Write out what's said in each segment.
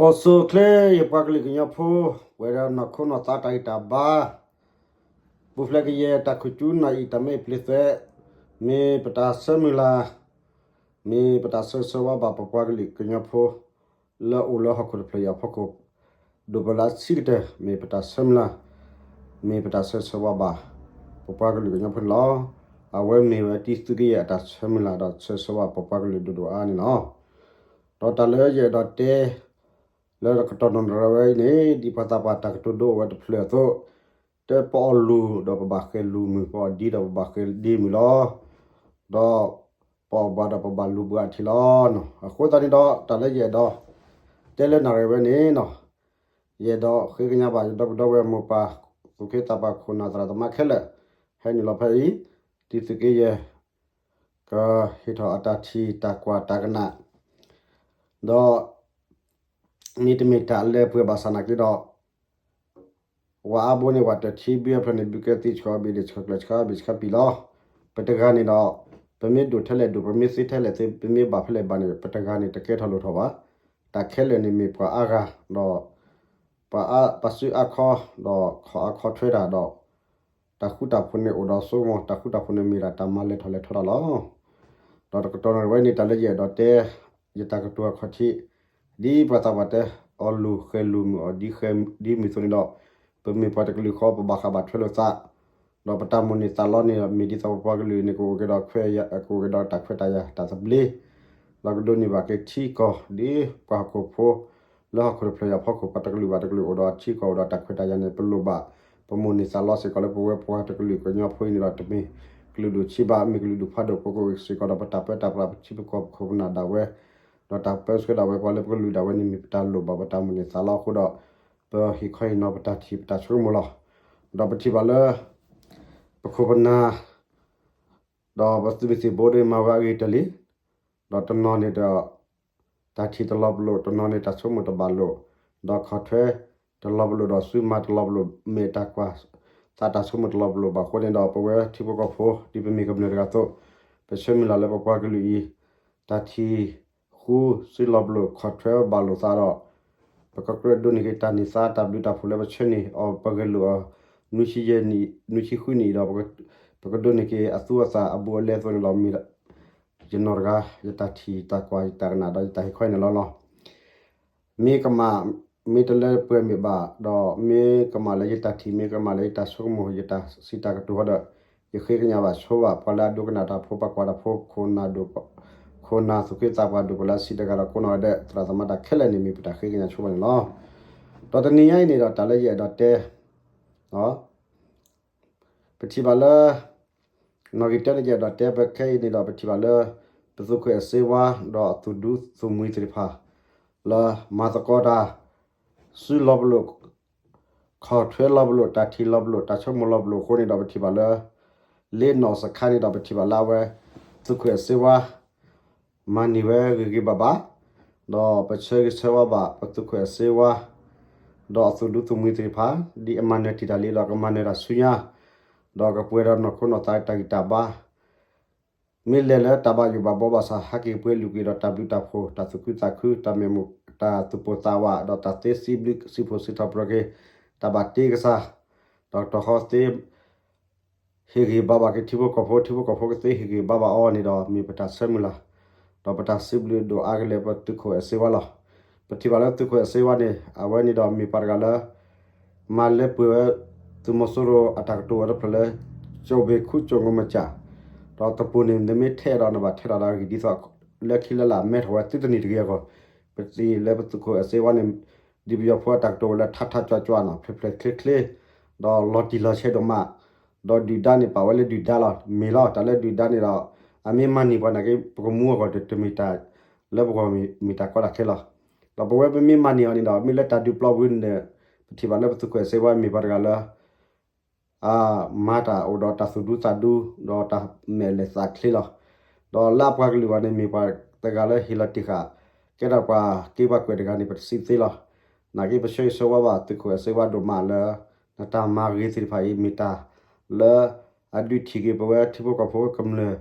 အိၣ်ဆူၣ်ချ့ ယပှၤကလုာ်ကညီဖိ ပှဲၤဒီးနီၢ်ခိနီၢ်သးတၢ်ဂံၢ်တၢ်ဘါ, ပူၤဖျဲးကယဲၢ်တၢ်ခိၣ်ကၠူနၢ်အံၤ တၢ်မ့ၢ်ပျ့ၤသွဲး, မ့ၢ်ပတၢ်ဆၢမုၢ်လၢ်, မ့ၢ်ပတၢ်ဆၢဂ့ၤဆၢဝါဘၣ်ပပှၤကလုာ်ကညီဖိ လၢအိၣ်လၢဟီၣ်ခိၣ်တဖျၢၣ်အံၤအဖီခိၣ် ဒိၣ်ပလၢဆံးကတၢၢ် မ့ၢ်ပတၢ်ဆၢမုၢ်လၢ်, မ့ၢ်ပတၢ်ဆၢဂ့ၤဆၢဝါဘၣ် ပပှၤကလုာ်ကညီဖိန့ၣ်လီၤ. အဝဲမ့ၢ်ဝဲတံၤသုးက့ယဲၢ်အတၢ်ဆၢမုၢ်လၢ်ဒီးဆၢဂ့ၤဆၢဝါပပှၤကလုာ်ဒိၣ်ဒိၣ်အါအါန့ၣ်လီၤ. ဒီးတၢ်လၢယအဲၣ်ဒိးတဲ လၢကတီၢ်နီၣ်ရံၣ်ဝဲအံၤန့ၣ် ဒ်ပှၤသးပှၢ်တၢ်ကတိၤဒိအိၣ်ဝဲတဖျၢၣ်အသိး, တဲပအီၣ်လူၤဒီးပဘၣ်ဃဲၤလူၤမုၢ်, ပအီၣ်ဒံဒီးပဘၣ်ဃဲၤဒံမုၢ်လီၤ. ဒီးပအီၣ်ဘှးဒီးပဘၣ်လူၤဘှးထံလီၤ. အဃိသတးန့ၣ်ဒီး တၢ်လၢယအဲၣ်ဒိးတဲလၢနီၣ်ရံၣ်ဝဲန့ၣ်နီၤ, ယအဲၣ်ဒိးဃ့ကညးဘၣ်ယဒီပုၢ်ဒီဝဲၢ်မိၢ်ပၢ် သူၣ်က့သးပှၢ်ခိၣ်နၢ်သရၣ်သမါခဲလၢာ် ဟဲနုာ်လီၤဖဲအံၤ, တံၤသုးက့ယဲၢ် ကဟ့ၣ်ထီၣ်အတၢ်ထံၣ်တၢ်ကွၢ်တၢ်ကနၣ်, ဒီး မ့တမ့ၢ်တၢ်လၢပှဲၤဘၣ်ဆၣ်နာ်က့ဒီး ဝဲအါဘိန့ၣ် ဝဲတထံၣ်ဘုအဖျၢၣ်န့ၣ် ဘုကဲသံဆှီဘ့ၣ်ဒ့ၣ်ဆှီကျၢၢ်ဆှီဘ့ၣ်ဆှီပံၤလီၤ. ပတဂၤန့ၣ်ဒီး ပမ့ၢ်ဒိၣ်ထဲလဲၣ်ဒိၣ် ပမ့ၢ်သ့ထဲလဲၣ်သ့ ပမ့ၢ်ဘၣ်ဖဲလဲၣ်ဘၣ်န့ၣ် ပတဂၤန့ၣ် တကဲထီၣ်လိၣ်ထီၣ်ဘၣ်. တၢ်ခဲလၢာ်န့ၣ်မ့ၢ်ပှၤအါဂၤဒီး ပှၤအါ ပှၤစုအါခီ ဒီးခီၣ်အါခီထွဲတၢ်ဒီး တၢ်ဃူတၢ်ဖိးန့ၣ်အိၣ်ဒီးဆိကမိၣ် တၢ်ဃူတၢ်ဖိးန့ၣ်မ့ၢ်ဒၣ်တၢ်မၤလဲၤထီၣ်လဲၤထီတၢ်လီၤ. ဒီးတကတီၢ်န့ၣ်ဝဲန့ၣ် တၢ်လၢယအဲၣ်ဒိးတဲ ယတၢ်ကတိၤအခီၣ်ထံး ဒ်ပှၤသးပှၢ်တဲ အီၣ်လူၤဃဲၤလူၤမုၢ် အီၣ်ဒံဃဲၤဒံမုၢ်အသိးန့ၣ်ဒီး ပမ့ၢ်ပှၤတကလုာ်ဃီ ပဘၣ်ဃးဘၣ်ထွဲလိာ်သး ဒီးပတၢ်မိၣ်န့ၢ်သးလီန့ၣ် မ့ၢ်ဒ်သိးပပှၤကလုာ်န့ၣ် ကအိၣ်က့ၤဒီးခွဲးယာ် ကအိၣ်က့ၤဒီးတၢ်ခွဲးတၢ်ယာ်တၢ်သဘျ့ ဒီးကဒိးန့ၢ်ဘၣ်က့ၤထံကီၢ် ဒ်ပှၤဟီၣ်ခိၣ်ဖိ လၢဟီၣ်ခိၣ်တဖျၢၣ်အံၤအဖီခိၣ် ပှၤတကလုာ်ဘၣ်တကလုာ်အိၣ်ဒီးထံကီၢ်အိၣ်ဒီးတၢ်ခွဲးတၢ်ယာ်န့ၣ် ပလိၣ်ဘၣ် ပမိၣ်န့ၢ်သးလီစ့ၢ်ကီးလၢပဝဲပှၤတကလုာ်ကညီဖိအံၤန့ၣ်ဒီး တမ့ၢ်ကလုာ်ဒူၣ်ဆံးဘၣ် မ့ၢ်ကလုာ်ဒူၣ်ဖးဒိၣ် ပကအိၣ်စ့ၢ်ကီးဒီးပတၢ်ပၢတၢ်ပြး ပထံပကီၢ်ပခိၣ်ပနၢ်ဒၣ်ဝဲ ဒီးတၢ်ပၢဆှၢဒၣ်ဝဲပှၤလၢပကလုာ်ဒၣ်ဝဲန့ၣ် မ့ၢ်ပတၢ်လိၣ်ဘၣ်ပတၢ်မိၣ်န့ၢ်သးလီအဃိဒီး ပဟ့ၣ်ခီဟ့ၣ်နီၤပတၢ်ထံၣ်ပတၢ်ဆိကမိၣ်လီၤ. ဒီးပထံၣ်ဘၣ်လၢ ပခိၣ်ပနၢ် ဒီးပသုးမုၢ်သံၣ်ဘိဒီးမၤဝဲအဂ့ၤကတၢၢ်လံ. ဒီးတနီၤန့ၣ်ဒီး တၢ်ထံၣ်တလီၤပလိာ် တနီၤန့ၣ်တၢ်ဆိကမိၣ်တဘၣ်လိာ် ဒီးခီၣ်ထွဲတလီၤပလိာ်ဒီးစုမၤတလီၤပလိာ် မ့ၢ်တၢ်ကွၢ် သးတၢ်ဆိကမိၣ်တလီၤပလိာ်ဘၣ်အဃိန့ၣ်ဒီး ပဝဲထံဖိကီၢ်ဖိ ဒ်ပမ့ၢ်ကမျၢၢ်တဂၤအသိး ပဆၢမုၢ်လၢ်လၢပပှၤကလုာ်အံၤ တၢ်ထံၣ်ဃူစုလီၤပလိာ် ခီၣ်ထွဲဘၣ်လိာ်သးဒီး ပကကြၢးဒိးန့ၢ်က့ၤတၢ်န့ၢ်သါတၢ်ဘျုးတၢ်ဖှိၣ်လၢပဆၢန့ၢ်အီၤ ပဂဲၤလိာ်အီၤ နွံဆံယဲၢ်နံၣ် နွံဆံဃုနံၣ်အံၤဒီး ပကဒိးန့ၢ်က့ၤအသူအသၣ်အဘူးအလဲအသိးန့ၣ်လီၤ. မ့ၢ် ယနီၢ်တဂၤ ယတၢ်ထံၣ်တၢ်ကွၢ်ယတၢ်ကနၣ်ဒီးယတၢ်ဟ့ၣ်ခီန့ၣ်လီၤလီၤ. မ့ၢ်ကမၣ် မ့ၢ်တလၢပှဲၤမ့ၢ်ဘၣ် ဒီးမ့ၢ်ကမၣ်လၢယတၢ်ထံၣ် မ့ၢ်ကမၣ်လၢယတၢ်ဆိကမိၣ် ယတၢ်စံးတၢ်ကတိၤဃီဒီး ယဃ့ကညးဘၣ်ဆိဘၣ် ပှၤလၢအဒိကနၣ်တၢ်ဖိ ပှၤကွၢ်တၢ်ဖိ ခိၣ်နၢ်ဒိၣ် ခိၣ်နၢ်သူၣ်က့သးပှၢ်ဒိၣ် ပှၤလၢအစံးတဂၤဒီးကိးနီၢ်ဂၤဒဲး သရၣ်သမါတၢ်ခဲလၢာ်န့ၣ် မ့ၢ်ပတၢ်ဃ့ကညးဆိဘၣ်န့ၣ်လီၤ. ဒီးတနံၤညါအံၤန့ၣ်ဒီး တၢ်လၢယအဲၣ်ဒိးတဲ ပထံၣ်ဘၣ်လၢ နီၣ်ဂံၢ်တၢန့ၣ် ယအဲၣ်ဒိးတဲပခဲအံၤန့ၣ်ဒီး ပထံၣ်ဘၣ်လၢ ပသုးခိၣ်အဲၣ်စ့ဝါ ဒီးအသုးဒူသုးမှံသ့ၣ်တဖၣ် လၢမၤသကိးတၢ် စုလီၤပလိာ် ခီၣ်ထွဲလီၤပလိာ် တၢ်ထံၣ်လီၤပလိာ် တၢ်ဆိကမိၣ်လီၤပလိာ်အဃိန့ၣ်ဒီး ပထံၣ်ဘၣ်လၢ လၢနီၢ်စခါန့ၣ်ဒီး ပထံၣ်ဘၣ်လၢအဝဲ သုးခိၣ်အဲၣ်စ့ဝါ မၤန့ၢ်ဝဲဂ့ၤဂ့ၤဘၣ်ဘၣ်, ဒီးပဆၢဂ့ၤဆၢဝါဘၣ် ပသုးခိၣ်အဲၣ်စ့ဝါ ဒီးအသုးဒူသုးမှံသ့ၣ်တဖၣ် ဒ်အမၤနၢၤတံာ်တာ်လံဒီး ကမၤနၢၤတၢ်ဆူညါ, ဒီးကပှဲၤဒီးနီၢ်ခိနီၢ်သးတၢ်ဂံၢ်တၢ်ဘါ မ့ၢ်လဲၤလၢတၢ်ဘၣ်ယိၣ်ဘၣ်ဘီဘၣ်ဆၣ် ဟဲက့ၤပှဲၤလုၢ်က့ၤဒီးတၢ်ဘျုးတၢ်ဖှိၣ် တၢ်သူၣ်ခုသးခု တၢ်မဲာ်မူ တၢ်သူၣ်ပိၢ်သးဝး ဒီးတၢ်သ့စံးဘျုးစံးဖှိၣ်စံးထီၣ်ပတြၢၤက့ၤ တၢ်ဘၣ်တ့ကစၢ်, ဒီးတီၢ်ဃီသ့ ဟ့ၣ်ဂံၢ်ဘါဘၣ်က့ၤထံဖိကီၢ်ဖိ ထံဖိကီၢ်ဖိကသ့ဟ့ၣ်ဂံၢ်ဘါဘၣ်အီၤန့ၣ်ဒီး မ့ၢ်ပတၢ်ဆၢမုၢ်လၢ်, ဒီးပတၢ်စံးဘျုးဒိၣ်အါကလဲာ်ပသုးခိၣ်အဲၣ်စ့ဝါလီၤ. ပထံၣ်ဘၣ်လၢသုးခိၣ်အဲၣ်စ့ဝါန့ၣ် အဝဲန့ၣ်ဒီးမ့ၢ်ပှၤတဂၤလၢ မၤလၢပှဲၤဝဲ သုးမီၤစိရိၤအတၢ်ကတိၤဝဲတဖျၢၣ်လၢ ကၠိၣ်ဘ့ၣ်ခူကၠိၣ်ငိမၢကၠၣ်, ဒီးတပူၤန့ၣ် နမ့ၢ်ထဲဒီးနဘၣ်ထဲလီၤဒီးအဂ့ၢ်ဒ်သိး လၢခံလၢလာ်မဲထီၣ်ဝဲသုတနံၤတဂ့ၤအဂီၢ်, ပသ့ၣ်လၢပသုးခိၣ်အဲၣ်စ့ဝါန့ၣ် ဒ်ပယီၤဖိအတၢ်ကတိၤဝဲလၢ ထးထးကၠွဲးကၠွဲးနီၤ ဖျဲးဖျဲးချ့ချ့ ဒီးလီၤတံၢ်လီၤဆဲးဒိၣ်မး, ဒီးဒုၣ်ဒါန့ၣ် ပာ်ဝဲလၢဒုၣ်ဒါလီၤ. မ့ၢ်လီၤ တၢ်လၢဒုၣ်ဒါန့ၣ်ဒီး အမ့ၢ်မၤန့ၢ်ပှၤနာ်က့ ပကမူအဂီၢ်တမ့ၢ်တၢ် လၢပဂီၢ်မ့ၢ်တၢ်ကီတၢ်ခဲလီၤ. ဒီးပဝဲပမ့ၢ်မၤန့ၢ်အီၤန့ၣ်ဒီး မ့ၢ်လၢတၢ်ဒုးပျီပူၤန့ၣ် ပထံၣ်ဘၣ်လၢပသုးခိၣ်အဲၣ်စ့ဝါမ့ၢ်ပှၤတဂၤလၢ အမၤတၢ်အိၣ်ဒီးတၢ်သူၣ်ဒူသးဒူ ဒီးတၢ်မဲာ်လဲၤသးချ့လီၤ. ဒီးလၢအပှၤကလုာ်အဂီၢ်န့ၣ် မ့ၢ်ပှၤတဂၤလၢဟ့ၣ်လီၤတံၢ်ဃာ် ကဲထီၣ်ပှၤက့ပှၤကွဲးတဂၤန့ၣ် ပတစံးသ့လီၤ. နာ်က့ပဆၢဂ့ၤဆၢဝါဘၣ်သုးခိၣ်အဲၣ်စ့ဝါဒိၣ်မးလၢ နတၢ်မၤဂ့ၤသ့ၣ်တဖၣ်အံၤ မ့ၢ်တၢ်လၢအဒုးထံၣ်က့ၤပဝဲထံဖိကီၢ်ဖိကမျၢၢ်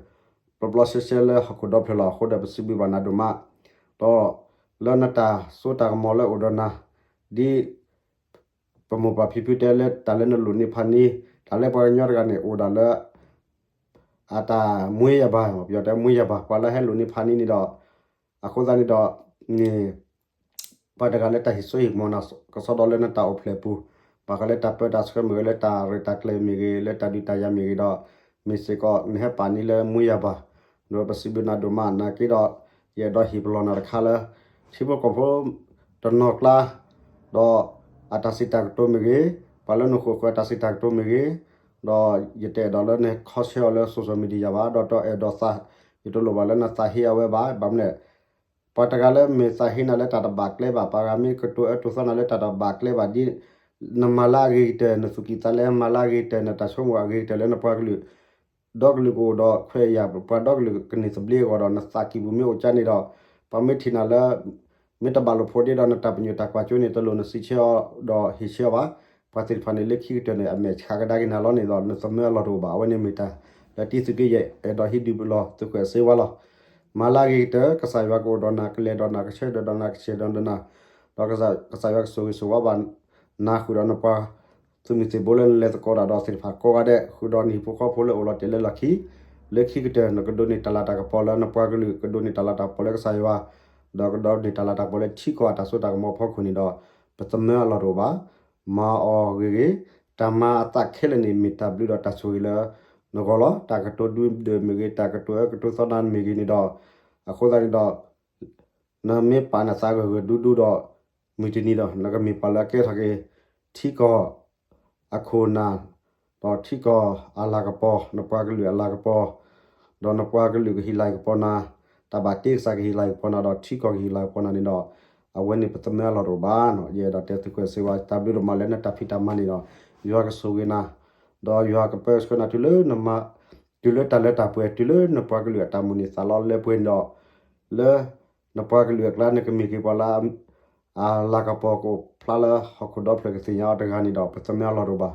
ပျီပျီဆှဲဆှဲလၢဟီၣ်ခိၣ်ဒီဖျၢၣ်လီၤ. အဃိဒီးပစံးဘျုးဘၣ်နၤဒိၣ်မး, ဒီးပ လၢနတၢ်စိတၢ်ကမီၤလၢအိၣ်ဒီးနၤ, ဒ်ပမိၢ်ပၢ်ဖံဖုတဲလၢတၢ်လၢနလိၣ်န့ၢ်ဖးန့ၢ်, တၢ်လၢပှၤကညီတဂၤန့ၣ် အိၣ်ဒၣ်လၢ အတၢ်မွေးရာပါ, ပယီၤတဲမွေးရာပါ, ပှၤလၢဟဲလိၣ်န့ၢ်ဖးန့ၢ်န့ၣ်ဒီး, အဃိသတးန့ၣ်ဒီး, န့ၣ် ပှၤတဂၤလၢတၢ်ဟ့ၣ်စိဟ့ၣ်ကမီၤနၤကစီဒီလၢနတၢ်အိၣ်ဖျဲၣ်အပူၤ, ဘၣ်ဃးလၢတၢ်ပၢတၢ်ဆှၢမ့ၢ်ဂ့ၤ, လၢတၢ်ရဲၣ်တၢ်ကျဲၤမ့ၢ်ဂ့ၤ, လၢတၢ်ဒုးတၢ်ယၤမ့ၢ်ဂ့ၤဒီး, မ့ၢ်စ့ၢ်ကီးနဟဲပာ်န့ၢ်လၢမွေးရာပါ, ဒီးပစံးဘျုးနၤဒိၣ်မးနာ်က့ဒီး, ယအဲၣ်ဒိးဟ့ၣ်ပလီၢ်နၤတခါလၢ ထံဖိကီၢ်ဖိတနီၤကျါ, ဒီးအတၢ်စံးတၢ်ကတိၤမ့ၢ်ဂ့ၤ, ပှၤလၢနဃိာ်ဃၢၤအတၢ်စံးတၢ်ကတိၤမ့ၢ်ဂ့ၤ, ဒီးယတအဲၣ်ဒိးလၢနခီဆၢအီၤလၢ social media ဘၣ်, ဒီးတအဲၣ်ဒိးသး, ယတလိၣ်ဘၣ်လၢနသးဟ့အဝဲဘၣ်. ဘၣ်မနုၤလဲၣ်, ပှၤတဂၤလၢမ့ၢ်သးဟ့နၤလၢတၢ်တဘၣ်ကျဲဘၣ်, ပှၤဂၤမ့ၢ်ကတိၤအၢတိၤသီနၤလၢတၢ်တဘၣ်ကျဲဘၣ်, ဒ်နမၤလၢအဂ့ၤကတၢၢ်, နသူၣ်ကံၢ်သးလဲမၤလၢအဂ့ၤကတၢၢ်, နတၢ်ဆိကမိၣ်အဂ့ၤကတၢၢ်လၢနပှၤကလုာ် ဒီကလုာ်ကအိၣ်ဒီးခွဲးယာ်, ပှၤဒီကလုာ်ကန့ၢ်သဘျ့အဂီၢ်ဒီး နသးကံၢ်ပူၤမ့ၢ်အိၣ်ကၢန့ၣ်ဒီး, ပှၤမ့ၢ်ထံၣ်နၤလၢ မ့ၢ်တဘၣ်လိာ်ဖိးဒ့ဒီး နတၢ်ပညိၣ်တၢ်ကွၢ်စိန့ၣ် တလိၣ်နစံးဆၢအီၤဒီးဟ့ၣ်ဆၢအီၤဘၣ်. ပှၤသ့ၣ်တဖၣ်န့ၣ် လၢခံကတၢၢ်န့ၣ် အမဲာ်ဆှးကဒါက့ၤနၤလီၤန့ၣ်ဒီး နသမၢအလီၢ်တအိၣ်ဘၣ်. အဝဲန့ၣ်မ့ၢ်တၢ်လၢတံသုးက့ယဲၢ် အဲၣ်ဒိးဟ့ၣ်ဒုးပလီၢ်သုးခိၣ်အဲၣ်စ့ဝါလီၤ. မၤလၢအဂ့ၤကတၢၢ်, ကစၢ်ယွၤကအိၣ်ဒီးနၤ, ကလဲၤဒီးနၤ, ကဆၢထၢၣ်ဒီးနၤ, ကဆဲးဒီးနၤ, ဒီးကစၢ်ယွၤကဆိၣ်ဂ့ၤဆိၣ်ဝါဘၣ်နၤဃုာ်ဒီးနပှၤ သုးမုၢ်သံၣ်ဘိလၢနလဲၤသကိးတၢ်ဒီးသ့ၣ်တဖၣ်ကိးဂၤဒဲး, ဃုာ်ဒီးနဟံၣ်ဖိဃီဖိလၢအိၣ်လီၤတဲာ်လၢလီၢ်ခံ, လၢခံကတၢၢ် နကဒိးန့ၢ်တၢ်လၤတၢ်ကပီၤလၢနပှၤကလုာ်, ကဒိးန့ၢ်တၢ်လၤတၢ်ကပီၤလၢကစၢ်ယွၤ, ဒီးကဒိးန့ၢ်တၢ်လၤတၢ်ကပီၤလၢထံကီၢ်အတၢ်စိတၢ်ကမီၤအဖီခိၣ်န့ၣ်ဒီး, ပသမၢအလီၢ်တအိၣ်ဘၣ်. မၤအီၤဂ့ၤဂ့ၤ, တၢ်မၤအသးခဲလၢာ်န့ၣ် မ့ၢ်တၢ်ဘျုးဒီးတၢ်ဆိၣ်ဂ့ၤလၢနဂီၢ်လီၤ. တၢ်ကတိၤဒုးဒၢးမ့ၢ်ဂ့ၤ, တၢ်ကတိၤအၢကတိၤသီနၤမ့ၢ်ဂ့ၤန့ၣ်ဒီး, အဃိသတးန့ၣ်ဒီး နမ့ၢ်ပာ်နသးဂၢၢ်ဂၢၢ်ဒူဒူဒီး, မုၢ်တနံၤဒီး နကမ့ၢ်ပှၤလၢအကဲထီၣ်က့ၤ ထံကီၢ်အခိၣ်နၢ်, ဒီးထံကီၢ်အလၤကပီၤ, နပှၤကလုာ်အလၤကပီၤ, ဒီးနပှၤကလုာ်ကဟ့ၣ်လၤကပီၤနၤ, တၢ်ဘၣ်တ့ကစၢ်ကဟ့ၣ်လၤကပီၤနၤ, ဒီးထံကီၢ်ကဟ့ၣ်လၤကပီၤနၤန့ၣ်ဒီး, အဝဲန့ၣ်ပသမၢအလီၢ်တအိၣ်ဘၣ်. ယအဲၣ်ဒိးတဲသုးခိၣ်အဲၣ်စ့ဝါ တၢ်ဘျုးဒိၣ်မးလၢနတၢ်ဖံးတၢ်မၤန့ၣ်ဒီး, ယွၤကဆိၣ်ဂ့ၤနၤ, ဒီးယွၤကပၢဆှၢနၤတုၤလၢနမၤ, တုၤလၢတၢ်လၢတၢ်ပှဲၤ, တုၤလၢနပှၤကလုာ်အတၢ်မိၣ်န့ၢ်သးလီလၢပှဲၤန့ၣ်ဒီး, လၢနပှၤကလုာ်အကျါ နကမ့ၢ်က့ၤပှၤလၢ အလၤကပီၤကအိၣ်ဖျါလၢဟီၣ်ခိၣ်ဒီဖျၢၣ်ကသ့ၣ်ညါအီၤတဂၤန့ၣ်ဒီး ပသမၢအလီၢ်တအိၣ်ဘၣ်.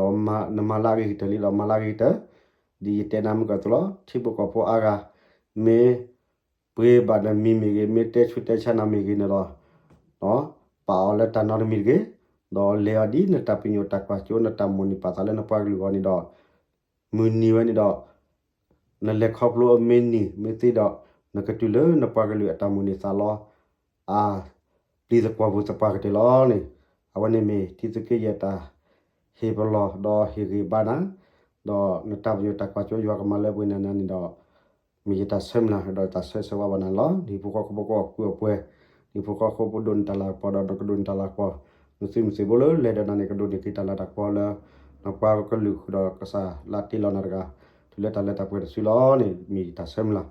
ဒီးနမၤလၢအဂ့ၤကတၢၢ်လံဒီးမၤလၢအဂ့ၤကတၢၢ်, ဒ်ယတဲနၤမုၢ်ကီၢ်သိးလီၤ. ထံဖိကီၢ်ဖိအါဂၤ မ့ၢ်ပှ့ၤဘၣ်နမံၤမ့ၢ်ဂ့ၤ, မ့ၢ်တဲဆူးတဲဆါနၤမ့ၢ်ဂ့ၤန့ၣ်ဒီး, ပာ်အီၤလၢတၢ်နီတမံၤတဂ့ၤ, ဒီးလဲၤအီၤဒ်နတၢ်ပညိၣ်တၢ်ကွၢ်စိ နတၢ်မိၣ်န့ၢ်ပာ်သးလၢနပှၤကလုာ်အဂီၢ်န့ၣ်ဒီး မုၢ်နံၤဝဲန့ၣ်ဒီး နလဲၤခီဖျိအမ့ၢ်နံၤမ့ၢ်သ့ဒီး နကတုၤလၢနပှၤကလုာ်အတၢ်မိၣ်န့ၢ်သးလီ အပျံၤသကွီၤပူၤသပှၢ်ကတၢၢ်လီၤန့ၣ်, အဝဲန့ၣ်မ့ၢ်ထံသုးက့ယဲၢ်တၢ်ဟ့ၣ်ပလီၢ်ဒီးဟ့ၣ်ဂ့ၤဘၣ်နၤ, ဒီးနတၢ်ပညိၣ်တၢ်ကွၢ်စိယွၤကမၤလၢပှဲၤနၤန့ၣ်ဒီး မ့ၢ်ယတၢ်ဆၢမုၢ်လၢ် ဒီးယတၢ်ဆၢဂ့ၤဆၢဝါဘၣ်နၤလီၤ. ဟံၣ်ဖိဃီဖိကိးပှၤကိးပှဲၤ, ဟံၣ်ဖိဃီဖိဒိးန့ၢ်တၢ်လၤကပီၤဒီးနကဒိးန့ၢ်တၢ်လၤကပီၤ, နသုးမုၢ်သံၣ်ဘိလၢလဲၤဒီးနၤန့ၣ် ကဒိးန့ၢ်က့ၤတၢ်လၤတၢ်ကပီၤလၢ နပှၤကလုာ်ဃုာ်ဒီးကစၢ်လၢတ့လီၤနၤတဂၤ, တုၤလၢတၢ်လၢတၢ်ပှဲၤတစုလီၤန့ၣ် မ့ၢ်ယတၢ်ဆၢမုၢ်လၢ်,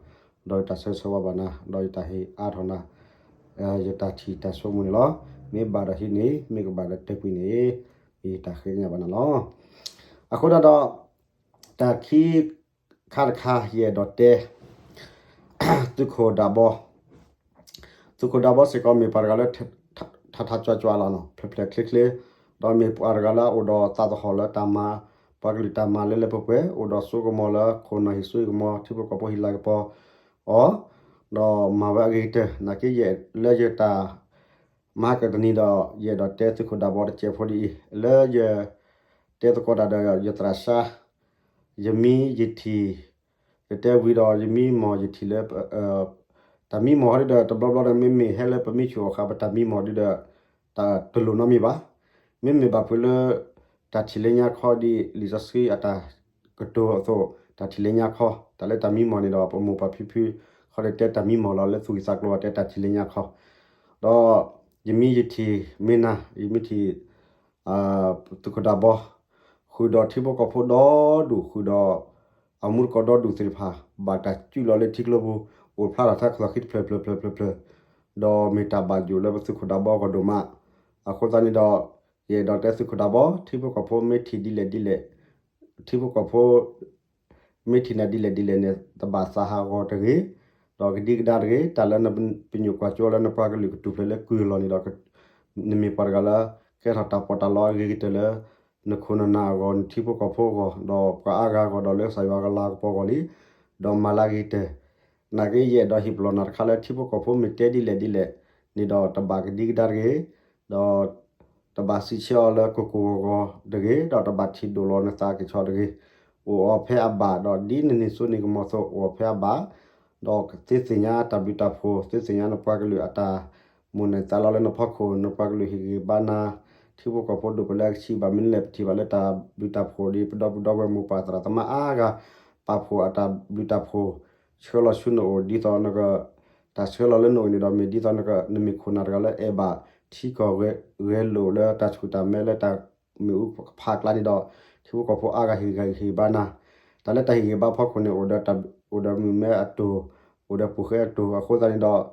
ဒီးယတၢ်ဆၢဂ့ၤဆၢဝါဘၣ်နၤ, ဒီးယတၢ်ဟ့ၣ်အါထီၣ်နၤ ယတၢ်ထံၣ်တၢ်ဆိကမိၣ်န့ၣ်လီၤ. မ့ၢ်ဘၣ်ဒီးဟံးန့ၢ်, မ့ၢ်ကဘၣ်ဒီးတဲကွံာ်န့ၣ်, မ့ၢ်ယတၢ်ဃ့ကညးဘၣ်နၤလီၤ. အဃိဒၣ်ဒီး တၢ်ခံခါတခါ ယအဲၣ်ဒိးတဲ သုးခိၣ်ဒးဘီ, သုးခိၣ်ဒးဘီစ့ၢ်ကီးမ့ၢ်ပှၤတဂၤလၢ ထးထးကွၢ်ကွၢ်လီၤ, ဖျဲးဖျဲးချ့ချ့, ဒီးမ့ၢ်ပှၤတဂၤလၢအအိၣ်ဒီးသးသဟီၣ်လၢတၢ်မၤ, ပှၤကလုာ်တၢ်မၤလၢလၢပှဲၤပှဲၤ, အိၣ်ဒီးစိကမီၤလၢခိၣ်နၢ်ဟ့ၣ်စိဟ့ၣ်ကမီၤ, ထံဖိကီၢ်ဖိဟ့ၣ်လၤကပီၤအီၤ, ဒီးမၤဝဲအဂ့ၤကတၢၢ်. နာ်က့ယဲၢ်လၢယတၢ် မၤကတနံၤဒီး ယအဲၣ်ဒိးတဲသုးခိၣ်ဒးဘီတစဲးဖိဒ်အံၤ, လၢယတဲသကိးတၢ်ဒီးယသရၣ်စါ, ယမံယထံၣ်, ယတဲဝံၤဒီးယမံမီၢ်ယထံၣ်လၢ တၢ်မံမီၢ်ဟီဒ်ဒီး တဘျီဘျီဒီး မ့မ့ၢ်ဟဲလၢပမံဆူၣ်အီၤဃာ် ပတၢ်မံမီၢ်ဒ်ဒီး တၢ်တလိၣ်နီတမံၤဘၣ်. မ့မ့ၢ်ဘၣ်ဖုးလၢ တၢ်ထံၣ်လၢညါခီဒ်လံာ်စီဆှံအတၢ်ကတိၤအသိး, တၢ်ထံၣ်လၢညါခီ, တၢ်လၢတၢ်မံမီၢ်န့ၣ်ဒီး ပမိၢ်ပၢ်ဖံဖု ခီဒီးတဲတၢ်မံမီၢ်လီၤ, လၢသူၣ်ဂံၢ်သးကျိၤအတဲတၢ်ထံၣ်လၢညါခီ, ဒီးယမံယထံၣ်မ့ၢ်နၤ, ယမံထံၣ် သုးခိၣ်ဒးဘီ, ဃုာ်ဒီးထံဖိကီၢ်ဖိဒီဒူၣ်, ဃုာ်ဒီးအမူတကိးဒီဒူၣ်သ့ၣ်တဖၣ် ဘၣ်တၢ်စုၣ်လီၤလၢထံကျိပူၤ, အိၣ်ဖျါထီၣ်ထဲကသီၣ်ခံတဖျၢၣ်ဖျၢၣ်ဖျၢၣ်ဖျၢၣ်ဖျၢၣ်, ဒီးမ့ၢ်တၢ်ဘၣ်ယိၣ်လၢပသုးခိၣ်ဒးဘီအဂီၢ်ဒိၣ်မး. အဃိသတးန့ၣ်ဒီး ယအဲၣ်ဒိးတဲသုးခိၣ်ဒးဘီ, ထံဖိကီၢ်ဖိမ့ၢ်ထံၣ်ဒ်လဲၣ်ဒ်လဲၣ်, ထံဖိကီၢ်ဖိ မ့ၢ်ထံၣ်နၤဒ်လဲၣ်ဒ်လဲၣ်န့ၣ် တဘၣ်သးဟးဂီၤတဂ့ၤ, ဒီးကဒံကဒါတဂ့ၤ, တၢ်လၢနပညိၣ်ကွၢ်စိလၢနပှၤကလုာ်ကထူၣ်ဖျဲးလၢကုၢ်အလီၢ်န့ၣ်ဒီး နမ့ၢ်ပှၤတဂၤလၢ ကဲထီၣ်တၢ်ပီးတၢ်လီအဂ့ၤကတၢၢ်လၢ နခိၣ်နနၢ်အဂီၢ်, နထံဖိကီၢ်ဖိအဂီၢ်, ဒီးပှၤအါဂၤအဂီၢ်, ဒီးလၢကစၢ်ယွၤအလၤကပီၤအဂီၢ်လံ, ဒီးမၤလၢအဂ့ၤကတၢၢ်. နာ်က့ယအဲၣ်ဒိးဟ့ၣ်ပလီၢ်နၤတခါလၢ ထံဖိကီၢ်ဖိမ့ၢ်တဲဒ်လဲၣ်ဒ်လဲၣ်, အဝဲန့ၣ်ဒီးတဘၣ်ကဒံကဒါတဂ့ၤ, ဒီးတဘၣ်စံးဆၢအီၤလၢကိၢ်ကိၢ်ဂီၤဂီၤတဂ့ၤ, ဒီးတဘၣ်ထံၣ်ဒိၣ်လီၤနသးကဆီတဂ့ၤ. အိၣ်အီၤဖဲအဘၣ်, ဒီးဒ်နန့ၢ်စိန့ၢ်ကမီၤအသိး အိၣ်အီၤဖဲအဘၣ်, ဒီးသ့သ့ၣ်ညါတၢ်ဘျုးတၢ်ဖှိၣ်, သ့သ့ၣ်ညါနပှၤကလုာ်အတၢ်မိၣ်န့ၢ်သးလီလၢနဖီခိၣ်, နပှၤကလုာ်ဟ့ၣ်ဂံၢ်ဘါနၤ, ထံဖိကီၢ်ဖိဒိၣ်ပှၤလၢအကဆံးဘၣ်မနုၤလဲၣ် ပထံၣ်ဘၣ်လၢတၢ်ဘျုးတၢ်ဖှိၣ်ဒီး ပဒီပုၢ်ဒီဝဲၢ်မိၢ်ပၢ်သရၣ်သမါအါဂၤ ပာ်ဖှိၣ်အတၢ်ဘျုးတၢ်ဖှိၣ် ဆှၢလီၤဆူနအိၣ် ဒ်သိးနက, တၢ်ဆှၢလီၤလၢနအိၣ်န့ၣ်ဒီး မ့ၢ်ဒ်သိးနက, နမ့ၢ်ခိၣ်နၢ်တဂၤလၢအဲၣ်ဘၣ် ထံကီၢ်ဂဲၤလိာ်လၢတၢ်ဆူၣ်တၢ်မဲလၢတၢ်မ့ၣ်အူကဖးကျါန့ၣ်ဒီး ထံဖိကီၢ်ဖိအါဂၤဟ့ၣ်ဂံၢ်ဟ့ၣ်ဘါနၤ, တၢ်လၢတၢ်ဟ့ၣ်ဂံၢ်ဘါဖီခိၣ်န့ၣ် အိၣ်ဒီးတၢ်, အိၣ်ဒီးမုၢ်မဲအတိၢ်, အိၣ်ဒီးပူၤဃဲအတိၢ် အဃိသတးန့ၣ်ဒီး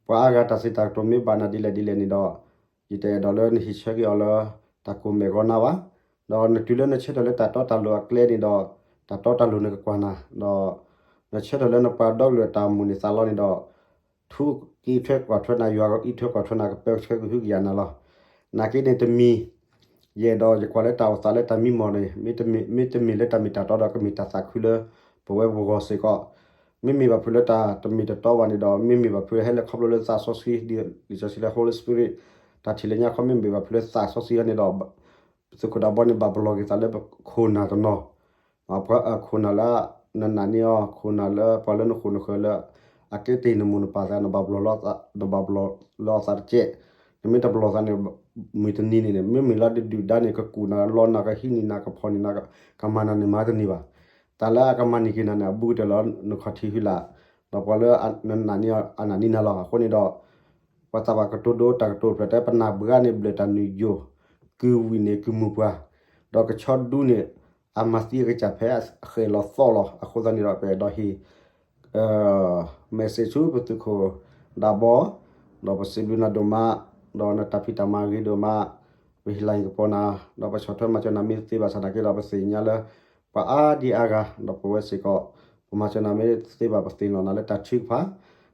ပှၤအါဂၤတၢ်စံးတၢ်ကတိၤမ့ၢ်ဘၣ်နၤဒ်လဲၣ်ဒ်လဲၣ်န့ၣ်ဒီး ယတအဲၣ်ဒိးလၢနဟံးဆၢက့ၤအီၤလၢ တၢ်ကိၢ်မဲာ်ဂီၤနၤဘၣ်. ဒီးနတုၤလၢနဆၢထၢၣ်လၢတၢ်တီတၢ်လိၤအကျဲန့ၣ်ဒီး တၢ်တီတၢ်လိၤန့ၣ်ကကွၢ်နၤ, ဒီးနဆၢထၢၣ်လၢနပှၤဒီကလုာ်အတၢ်မိၣ်န့ၢ်သးလီန့ၣ်ဒီး ထူက့ၤထွဲကွၢ်ထွဲနၤ, ယွၤကအံးထွဲကွၢ်ထွဲနၤ ကပၢဆှၢကဟုကယာ်နၤလီၤ. နာ်က့န့ၣ်တမံၤ ယအဲၣ်ဒိးယကွၢ်လၢတၢ်အိၣ်သးလၢတၢ်မံမီၢ်န့ၣ် မ့တမ့ၢ်လၢတၢ်မ့ၢ်တၢ်တီဒီး ကမ့ၢ်တၢ်သးခုလၢပဝဲပဂီၢ်စ့ၢ်ကီး, မ့မ့ၢ်ဘၣ်ဖုးလၢတၢ်တမ့ၢ်တတီဘၣ်န့ၣ်ဒီး မ့မ့ၢ်ဘၣ်ဖုးလၢဟဲလၢခီဖျိလၢသးစီဆှံ ဒ်လံာ်စီဆှံလၢ Holy Spirit တၢ်ထံၣ်လၢညါခီ မ့မ့ၢ်ဘၣ်ဖုးလၢသးစီဆှံအီၤန့ၣ်ဒီး ပသုးခိၣ်ဒးဘီန့ၣ် ဘၣ်ပလီၢ်က့ၤသးလၢပခိၣ်နၢ်တနီၤ, ပှၤခိၣ်နၢ်လၢ နနာ်န့ၢ်အီၤ ခိၣ်နၢ်လၢပှၤလၢနဃိာ်နဃၢၤလၢ အကဲတ့ၢ်နမိၢ်နပၢ်သး နဘၣ်ပလီၢ်လီၤ, နဘၣ်ပလီၢ်လီၤအသးတကဲး, နမ့ၢ်တပလီၢ်သးန့ၣ် မုၢ်တနံၤန့ၣ်န့ၣ် မ့မ့ၢ်လၢတဒုၣ်ဒါန့ၣ် ကကူၣ်နၤလီနၤ ကဟံးန့ၢ်နၤ ကဖီၣ်န့ၢ်နၤ ကမၤနၤန့ၣ်မၤတန့ၢ်ဘၣ်. တၢ်လၢအကမၤန့ၢ်က့ၤနၤန့ၣ် အဘူးကတၢၢ်လၢနခီၣ်ထံးဟုလၢ်, ဒီးပှၤလၢနနာ်န့ၢ်အီၤ အနာ်န့ၢ်နၤလီၤ. အဃိန့ၣ်ဒီး ပှၤသးပှၢ်ကတိၤဒိတၢ်ကတိၤဖျၢၣ်တဲ ပနၢ်ဘှါန့ၣ်ဘျၢၣ်တၢ်နုာ်ယိာ်, ကုၢ်ဝံၣ်န့ၣ်ကုၢ်မုၢ်ပှၢ်, ဒီးကဆီဒူန့ၣ် အမၤသံအကစၢ်ဖဲအဃဲၣ်လီၤသီလီၤ. အဃိသတးန့ၣ်ဒီး ပအဲၣ်ဒိးဟ့ၣ် message ဆူပသုးခိၣ်ဒးဘီ, ဒီးပစံးဘျုးနၤဒိၣ်မး, ဒီးနတၢ်ဖံးတၢ်မၤဂ့ၤဒိၣ်မး, ပဟ့ၣ်လၤဟ့ၣ်ကပီၤနၤ, ဒီးပဆီၣ်ထွဲမၤစၢၤနၤမ့ၢ်သ့ဘၣ်ဆၣ်နာ်က့ဒီး ပသ့ၣ်ညါလၢ ပှၤအါဒံအါဂၤ ဒီးပဝဲစ့ၢ်ကီး ပမၤစၢၤနၤမ့ၢ်သ့ဘၣ် ပသ့ၣ်နီၣ်နၤလၢတၢ်ထုကဖၣ်,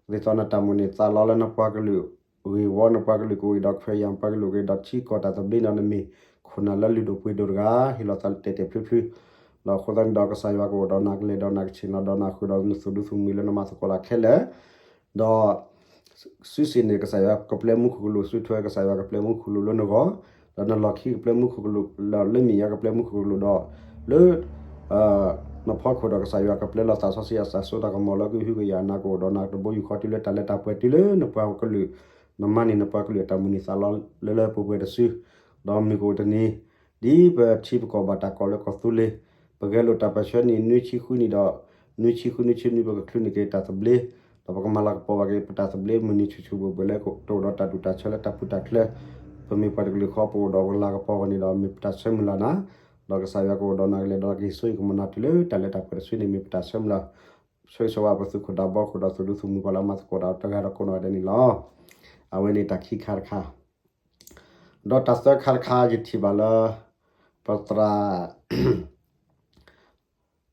ဒ်သိးနတၢ်မိၣ်န့ၢ်သးလီလၢနပှၤကလုာ်ဂ့ၢ်ဝီ နပှၤကလုာ်ကအိၣ်ဒီး ခရံာ်ယၢၣ်ပှၤကလုာ်က့ၤဒီးထံကီၢ်တၢ်သဘျ့ဒီး နမ့ၢ်ခိၣ်နၢ်လၢလုၢ်ဒိၣ်ပှ့ၤဒိၣ်တဂၤ ဟ့ၣ်လီၤသးတဲာ်တဲာ်ဖျုဖျု, ဒီးအဃိသတးန့ၣ်ဒီး ကစၢ်ယွၤကအိၣ်ဒီးနၤ ကလဲၤဒီးနၤ ကဆ့ၣ်နီၤဒီးနၤ ဃုာ်ဒီးနသူၣ်ဒူသးမုာ်လၢနမၤသကိးတၢ်ခဲလၢာ်, ဒီး စုစ့ၣ်န့ၣ် ကစၢ်ယွၤကပျဲမူခိၣ်ကလူး စုထွဲကစၢ်ယွၤကပျဲမူခိၣ်ကလူးလၢနဂီၢ်, ဒီးနလီၢ်ခံကပျဲမူခိၣ်ကလူး လၢလၢမဲာ်ညါကပျဲမူခိၣ်ကလူးဒီး လၢ နဖီခိၣ်ဒီးကစၢ်ယွၤကပျဲလီၤသးစီဆှံအတၢ်စိတၢ်ကမီၤလၢကဟုကယာ်နၤကအိၣ်ဒီးနၤတဘိယူၢ်ဃီတုၤလၢတၢ်လၢတၢ်ပှဲၤတုၤလၢနပှၤကလုာ်, နမၤန့ၢ်နပှၤကလုာ်အတၢ်မုၢ်နံၤသးလီလၢလၢပှဲၤပှဲၤတစု, ဒီးမုၢ်ကအိၣ်တနံၤ ဒ်ပထံပကီၢ်ဘၣ်တၢ်ကိးလၢကီၢ်သူလ့ၤ, ပဂဲၤလိာ်တၢ်ပၢၢ်ဆၢနံၣ်နွံဆံဃုနံၣ်ဒီး နွံဆံဃုနွံဆံနွံ ပကချုးန့ၢ်က့ၤတၢ်သဘျ့, ဒီးပကမၤလၤကပီၤဘၣ်က့ၤပတၢ်သဘျ့ မုၢ်နံၤဆူၣ်ဆူၣ်ဘှဲၣ်ဘှဲၣ်လၢကတအိၣ်ဒီးတၢ်ဒူၣ်တၢ်ဆၢလၢတၢ်ပူၤတၢ်ချၢ, ပမ့ၢ်ပှၤတကလုာ်ဃီ ပအိၣ်ဒီးပလၤကပီၤအဂီၢ်န့ၣ်ဒီး မ့ၢ်ပတၢ်ဆၢမုၢ်လၢ်နၤ, ဒီးကစၢ်ယွၤကအိၣ်ဒီးနၤကလဲၤဒီးကဟ့ၣ်စိဟ့ၣ်ကမီၤနၤတုၤလၢတၢ်လၢတၢ်ပှဲၤတစုန့ၣ် မ့ၢ်ပတၢ်ဆၢမုၢ်လၢ် ဆိၣ်ဂ့ၤဆိၣ်ဝါပသုးခိၣ်ဒးဘီ ဃုာ်ဒီးသူၣ်ဒူသးမုာ်ပှၤလၢအမၤသကိးတၢ်တဂၤဒီးကိးနီၢ်ဂၤဒဲးန့ၣ်လီၤ. အဝဲန့ၣ်တၢ်ခံခါတခါ, ဒီးတၢ်သၢခါတခါ ယထံၣ်ဘၣ်လၢ ပသရၣ်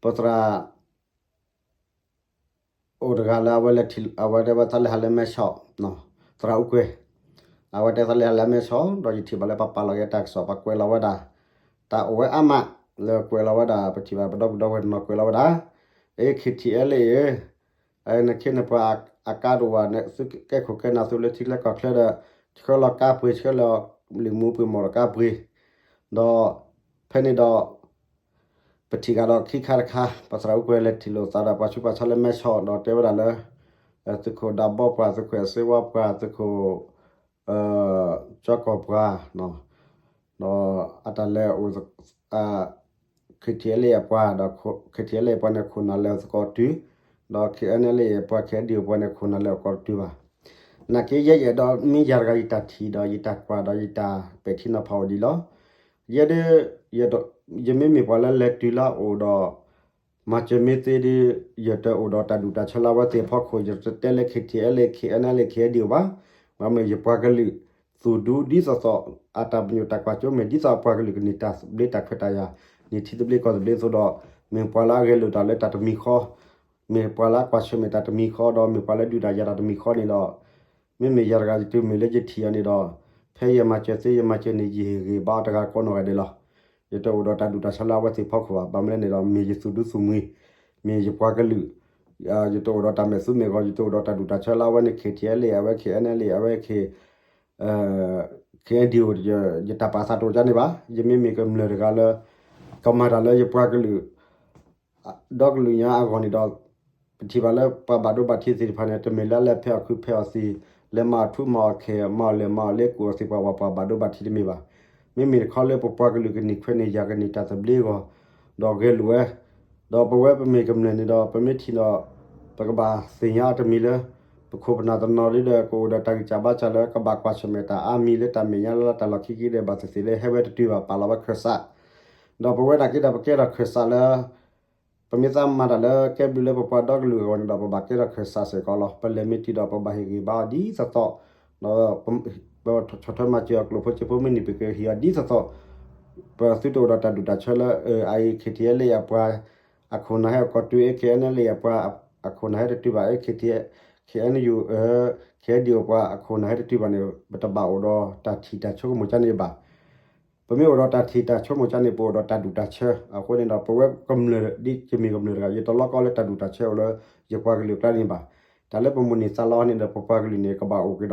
ပသရၣ် အိၣ်တဂၤလၢအဝဲလဲၤထံၣ် အဝဲတဲဝဲသးလဲၤဟးလၢမဲဆီး, သရၣ်အူကွဲၤ, အဝဲတဲသးလဲၤဟးလၢမဲဆီး ဒီးယထံၣ်ဘၣ်လၢပပာ်လီၤက့ၤတၢ်ကစီၣ် ပှၤကွဲးလီၤဝဲဒၣ်, တၢ်အိၣ်ဝဲအါမး လၢကွဲးလီၤဝဲဒၣ် ပထံၣ်ဘၣ်ပဒီပုၢ်ဒီဝဲၢ်တနီၤကွဲးလီၤဝဲဒၣ်, အ့ ခ့ထံအဲလ့ၣ်အ့ နခ့နပှၤအကါဒိၣ်ဝဲ သုကဲခိၣ်ကဲနၢ်သုလၢထံချၢကီၢ်ချၢဒီး ဆှၢလီၤကါပှ့ၤ ဆှၢလီၤလံာ်မူပှ့ၤမီၢ်ဒီးကါပှ့ၤ, ဒီးဖဲန့ၣ်ဒီး ပထံၣ်ကဒီးခံခါတခါ ပသရၣ်အူကွဲၤလဲၤထံၣ်လိာ်သးဒီးပှၤဆူးပှၤဆါလၢမဲဆီး ဒီးတဲဝဲဒၣ်လၢ သုးခိၣ်ဒးဘီပှၤ သုးခိၣ်အဲၣ်စ့ဝါပှၤ သုးခိၣ် ကၠီကီၢ်ပှၤ ဒီးအတၢ်လဲၤအိၣ် ခ့ထံအဲလ့ၣ်အပှၤဒီး ခ့ထံအဲလ့ၣ်အပှၤန့ၣ် ခိၣ်နၢ်လဲၤအိၣ်သကိးတုၤ, ဒီး ခ့အဲလ့ၣ် အပှၤ ခ့အဲဒံၣ် အပှၤန့ၣ် ခိၣ်နၢ်လဲၤအိၣ်သကိးတတုၤဘၣ်. နာ်က့ယဲယအဲၣ်ဒိးမ့ၢ်ယၤတဂၤယတၢ်ထံၣ်ဒီးယတၢ်ကွၢ်ဒီးယတၢ်ပဲာ်ထံနီၤဖးအိၣ်ဒံးလီၤ. ယဲဒၣ် ယမ့မ့ၢ်ပှၤလၢလဲၤတုၤလၢအအိၣ်ဒီး မၤစၢၤမ့ၢ်သ့ဒီး ယတအိၣ်ဒီးတၢ်ဒူၣ်တၢ်ဆၢလၢအဝဲသ့ၣ်အဖီခိၣ် ယတတဲလၢ ခ့ထံအဲလ့ၣ် ခ့အဲနလ့ၣ် ခ့အဲဒံၣ်အိၣ်ဘၣ်. ဘၣ်မ့ၢ်ယပှၤကလုာ် သူၣ်ဒူဒ်သိးသိး အတၢ်ပညိၣ်တၢ်ကွၢ်စိမ့ၢ်ဒ်သိးအပှၤကလုာ်ကန့ၢ်တၢ်သဘျ့တၢ်ခွဲးတၢ်ယာ် န့ၢ်ထံသဘျ့ကီၢ်သဘျ့အသိးဒီး မ့ၢ်ပှၤလၢအဂဲၤလိာ်တၢ်လၢတၢ်တမံၤဃီ မ့ၢ်ပှၤလၢအကွၢ်ဆၢၣ်မဲာ်တၢ်တမံၤဃီဒီး မ့ၢ်ပှၤလၢဒုးတၢ်ယၤတၢ်တမံၤဃီန့ၣ်ဒီး မ့မ့ၢ်ယၤတဂၤယတုၤမ့ၢ်လၢယထံၣ်အီၤန့ၣ်ဒီး ဖဲယမၤစၢၤသ့ယမၤစၢၤန့ၣ် ယဟ့ၣ်ဂံၢ်ဘါအီၤတဂၤကိးနီၢ်ဂၤဒဲးလီၤ. ယတအိၣ်ဒီးတၢ်ဒူၣ်တၢ်ဆၢလၢအဝဲသ့ၣ်ဖီခိၣ်ဘၣ်. ဘၣ်မနုၤလဲၣ်န့ၣ်ဒီး မ့ၢ်ယသူၣ်ဒူသးမှံၤ မ့ၢ်ယပှၤကလုာ် ယတအိၣ်ဒီးတၢ်မဲာ်သူမဲာ်ဂီၤ ယတအိၣ်ဒီးတၢ်ဒူၣ်တၢ်ဆၢလၢအဝဲန့ၣ် KTLA အဝဲ KNLA အဝဲ K KNDO ယတၢ်ပာ်သးတအိၣ်ကန့ၣ်ဘၣ်. ယမ့မ့ၢ်ကမျၢၢ်တဂၤလၢ ကမၤတၢ်လၢယပှၤကလုာ် ဒီကလုာ်ညါအဂီၢ်န့ၣ်ဒီး ပထံၣ်ဘၣ်လၢပှၤဘၣ်ဒိဘၣ်ထံးသ့ၣ်တဖၣ်န့ၣ် တမ့ၢ်လၢလဲၤဖဲးအီၣ်ခုးဖဲးအီၣ်သံး, လဲၤမၤအီၣ်ထူမၤအီၣ်ခဲး မၤအီၣ်လဲၢ်မၤအီၣ်လဲၢ် ကူၣ်အီၣ်သံးပှၤဝးပှၤဘၣ်ဒိဘၣ်ထံးတမ့ၢ်ဘၣ်. မ့မ့ၢ်တခီလၢပပှၤကလုာ်ကန့ၢ်ခွဲးန့ၢ်ယာ် ကန့ၢ်တၢ်သဘျ့အဂီၢ် ဒီးဂဲၤလိာ်ဝဲ ဒီးပဝဲပမ့ၢ်ကမျၢၢ်န့ၣ်ဒီး ပမ့ၢ်ထံၣ်ဒီး ပကဘၣ်သ့ၣ်ညါအီၤတမံၤလၢ ပခိၣ်ပနၢ်တနီၤဒ်ဒီး ကအိၣ်ဒီးတၢ်ဂံၢ်စၢ်ဘါစၢ်လၢ ကဘၣ်ကွၢ်ဆၢၣ်မဲာ်တၢ်အါမံၤလၢတၢ်မဲာ်ညါလၢတၢ်လီၢ်ခံက့ဒီး ဘၣ်သ့ၣ်သ့ၣ်လၢဟဲဝဲတတုၤဘၣ် ပာ်လီၤဝဲခၢၣ်စး ဒီးပဝဲနာ်က့ဒီး ပကဲထီၣ်ခၢၣ်စးလၢ ပမ့ၢ်သးမၤတၢ်လၢကဲဘျုးလၢပပှၤဒီကလုာ်အဂီၢ်န့ၣ်ဒီး ပဘၣ်ကဲထီၣ်ခၢၣ်စးစ့ၢ်ကီးလီၤ. ပလဲၤမ့ၢ်တုၤဒီး ပဘၣ်ဟ့ၣ်ဂံၢ်ဘါအီၤဒ်သိးသိး, ဒီးပဆီၣ်ထွဲမၤစၢၤအီၤ ကျိၣ်ဖိစ့ဖိမ့ၢ်န့ၢ် ပကဟ့ၣ်အီၤဒ်သိးသိး, ပသုတအိၣ်ဒီးတၢ်ဒူၣ်တၢ်ဆၢလၢ အအံၤ KTLA အပှၤ အခိၣ်နၢ်ဟဲ ကီၢ်တု KNLA အပှၤ အခိၣ်နၢ်ဟဲတတုၤဘၣ် KNU KNDO အပှၤ အခိၣ်နၢ်ဟဲတတုၤဘၣ်န့ၣ် ပတဘၣ်အိၣ်ဒီးတၢ်ထံၣ်တၢ်ဆိကမိၣ်ကန့ၣ်ဘၣ်. ပမ့ၢ်အိၣ်ဒီးတၢ်ထံၣ်တၢ်ဆိကမိၣ်ကန့ၣ် ပအိၣ်ဒီးတၢ်ဒူၣ်တၢ်ဆၢ. အဃိန့ၣ်ဒီး ပဝဲကမျၢၢ်ဒ်ယမ့ၢ်ကမျၢၢ်တဂၤ ယတလီကီလၢတၢ်ဒူၣ်တၢ်ဆၢအိၣ်လၢ ယပှၤကလုာ်အကျါန့ၣ်ဘၣ်. တၢ်လၢပမိၣ်န့ၢ်သးလီန့ၣ်ဒီး ပပှၤကလုာ်န့ၣ် ကဘၣ်အိၣ်က့ၤဒီး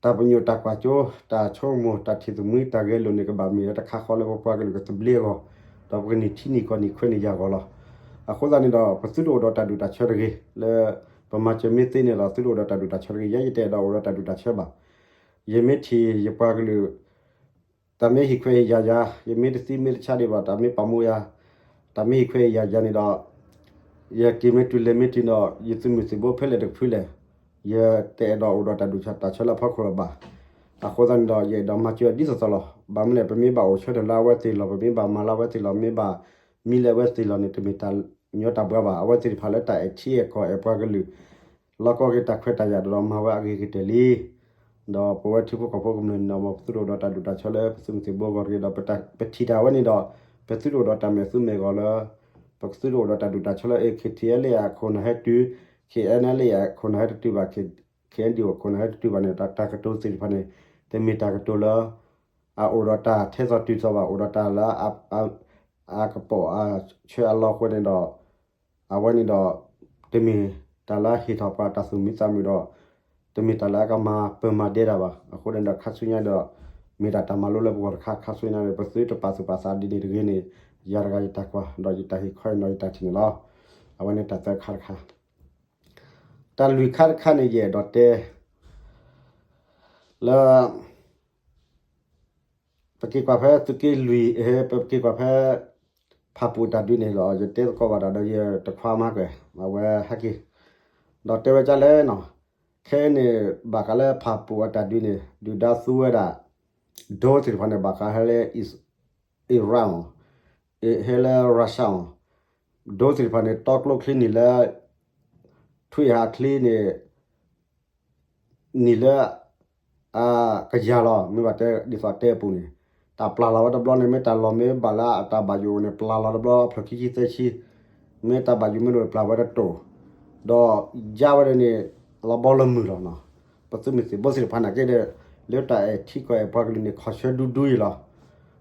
တၢ်ပညိၣ်တၢ်ကွၢ်စိ တၢ်ဆိကမိၣ် တၢ်ထံၣ်သမှံ တၢ်ဂဲၤလိာ်န့ၣ် ကဘၣ်မ့ၢ်လၢတခါဃီလၢပပှၤကလုာ်ကသဘျ့အဂီၢ်, ဒီးပကန့ၢ်ထံန့ၢ်ကီၢ်န့ၢ်ခွဲးန့ၢ်ယာ်အဂီၢ်လီၤ. အဃိသတးန့ၣ်ဒီး ပသုတအိၣ်ဒီးတၢ်ဒူၣ်တၢ်ဆၢတဂ့ၤ, လၢပမၤစၢၤမ့ၢ်သ့န့ၣ်ဒီး သုတအိၣ်ဒီးတၢ်ဒူၣ်တၢ်ဆၢတဂ့ၤ. ယဲယတအဲၣ်ဒိးအိၣ်ဒီးတၢ်ဒူၣ်တၢ်ဆၢဘၣ်. ယမ့ၢ်ထံၣ်ယပှၤကလုာ် တၢ်မ့ၢ်ဟ့ၣ်ခွဲးဟ့ၣ်ယာ်ယၤ, ယမ့ၢ်တသံမ့ၢ်တဆါဒံးဘၣ် တၢ်မ့ၢ်ပာ်မူယၤ, တၢ်မ့ၢ်ဟ့ၣ်ခွဲးဟ့ၣ်ယာ်ယၤန့ၣ်ဒီး ယက့ၤမ့ၢ်တုၤလဲၤမ့ၢ်တုၤဒီး ယသုးမုၢ်သံၣ်ဘိဖဲလဲၣ်တဖုလဲၣ်, ယတအဲၣ်ဒိးအိၣ်ဒီးတၢ်ဒူၣ်တၢ်ဆၢလၢအဖီခိၣ်လၢၤဘၣ်. အဃိသတးန့ၣ်ဒီး ယအဲၣ်ဒိးမၤစၢၤဒ်သိးသိးလီၤ. ဘၣ်မနုၤလဲၣ် ပမ့ၢ်ဘၣ်အိၣ်ဆၢထၢၣ်လၢအဝဲသ့ၣ်လီၢ်, ပမ့ၢ်ဘၣ်မၤလၢအဝဲသ့ၣ်လီၢ်, မ့ၢ်ဘၣ်မံလၢအဝဲသ့ၣ်လီၢ်န့ၣ် တမ့ၢ်တၢ်ညီတၢ်ဘှါဘၣ်. အဝဲသ့ၣ်တဖၣ်လၢတၢ်အဲၣ်ထံအဲၣ်ကီၢ်အဲၣ်ပှၤကလုာ် လီၢ်ကီၢ်က့ၤတၢ်ခွဲးတၢ်ယာ်ဒီးမၤဝဲအဂ့ၤကတၢၢ်လံ. ဒီးပဝဲထံဖိကီၢ်ဖိကမျၢၢ်န့ၣ်ဒီး ပသုတအိၣ်ဒီးတၢ်ဒူၣ်တၢ်ဆၢလၢပသုးမုၢ်သံၣ်ဘိအဂီၢ်တဂ့ၤဒီး ပထံၣ်တၢ်ဝဲန့ၣ်ဒီး ပသုတအိၣ်ဒီးတၢ်မဲာ်သူမဲာ်ဂီၤလၢ ပသုတအိၣ်ဒီးတၢ်ဒူၣ်တၢ်ဆၢလၢ KTLA အခိၣ်နၢ်ဟဲတုၤ, KNLA အခိၣ်နၢ်ဟဲတတုၤဘၣ်, KNDO အခိၣ်နၢ်ဟဲတတုၤဘၣ်န့ၣ် တၢ်ကတိၤသ့ၣ်တဖၣ်န့ၣ် တမ့ၢ်တၢ်ကတိၤလၢ အအိၣ်ဒီးတၢ်ထဲသိးတုၤသိးဘၣ်, အိၣ်ဒီးတၢ်လၢ အကပိာ်အဆၢအလီၢ်အဃိန့ၣ်ဒီး အဝဲန့ၣ်ဒီး တမ့ၢ်တၢ်လၢအဟ့ၣ်ထီၣ်ပှၤတၢ်သူၣ်မံသးမုာ်ဒီး တမ့ၢ်တၢ်လၢအကမၤပၢၤမၤဒဲးတၢ်ဘၣ်. အဃိန့ၣ်ဒီး ခါဆူညါဒီး မ့ၢ်ဒၣ်တၢ်မၤလိလၢပဂီၢ်တခါ, ခါဆူညါန့ၣ် ပသုတပာ်သူၣ်ပာ်သးဒ်န့ၣ်တဂ့ၤန့ၣ် ယၤတဂၤယတၢ်ကွၢ် ဒီးယတၢ်ဟ့ၣ်ခီအံၤဒီးယတၢ်ထံၣ်န့ၣ်လီၤ. အဝဲန့ၣ်တၢ်သၢခါတခါ. တၢ်လွံၢ်ခါတခါန့ၣ် ယအဲၣ်ဒိးတဲ လၢ ပက့ၤကွၢ်ဖဲသုးက့လွံၢ်, ပက့ၤကွၢ်ဖဲ ဖၣ်ပူၣ်အတၢ်ဒုးန့ၣ်လီၤ. ယတဲသကိးဘၣ်တၢ်ဒီး ယတခွါမၤကွဲၢ် အဝဲဟဲက့ၤ ဒီးတဲဝဲဒ်လဲၣ်နီၤ, ခဲအံၤန့ၣ် ဘၣ်ဃးလၢဖၣ်ပူၣ်အတၢ်ဒုးန့ၣ် ဒုၣ်ဒါသူဝဲဒၣ် ဒိသ့ၣ်တဖၣ်န့ၣ် ဘၣ်ဃးဟဲလၢ Iran အီၤ, ဟဲလၢ Russia အီၤ, ဒိသ့ၣ်တဖၣ်န့ၣ် တီကျိချံန့ၣ်လၢ ထွံၣ်ဟးချံန့ၣ် န့ၣ်လၢ အကယၤလီၤ. မ့ၢ်ဘၣ်တဲဒ်သိးတဲအပူၤန့ၣ် တၢ်ပျၢ်လီၤဝဲတဘျီန့ၣ် မ့ၢ်တၢ်လီၢ်မ့ၢ်ဘၣ်လၢအတၢ်ဘၣ်ယိၣ်န့ၣ် ပျၢ်လီၤတဘျီ ဖျၢၣ်ခံဆံသၢဆံ, မ့ၢ်တၢ်ဘၣ်ယိၣ်မ့ၢ်ဒိၣ်န့ၣ် ပျၢ်ဝဲတတိၢ်, ဒီးယါဝဲဒၣ်န့ၣ် လီၤဘီလီၤမုၢ်လီၤနီၤ. ပသုးမုၢ်သံၣ်ဘိသ့ၣ်တဖၣ်နာ်က့ဒီး လၢတၢ်အဲၣ်ထံကီၢ်အဲၣ်ပှၤကလုာ်န့ၣ် ခီၣ်ဆၢဒူဒူအံၤလီၤ.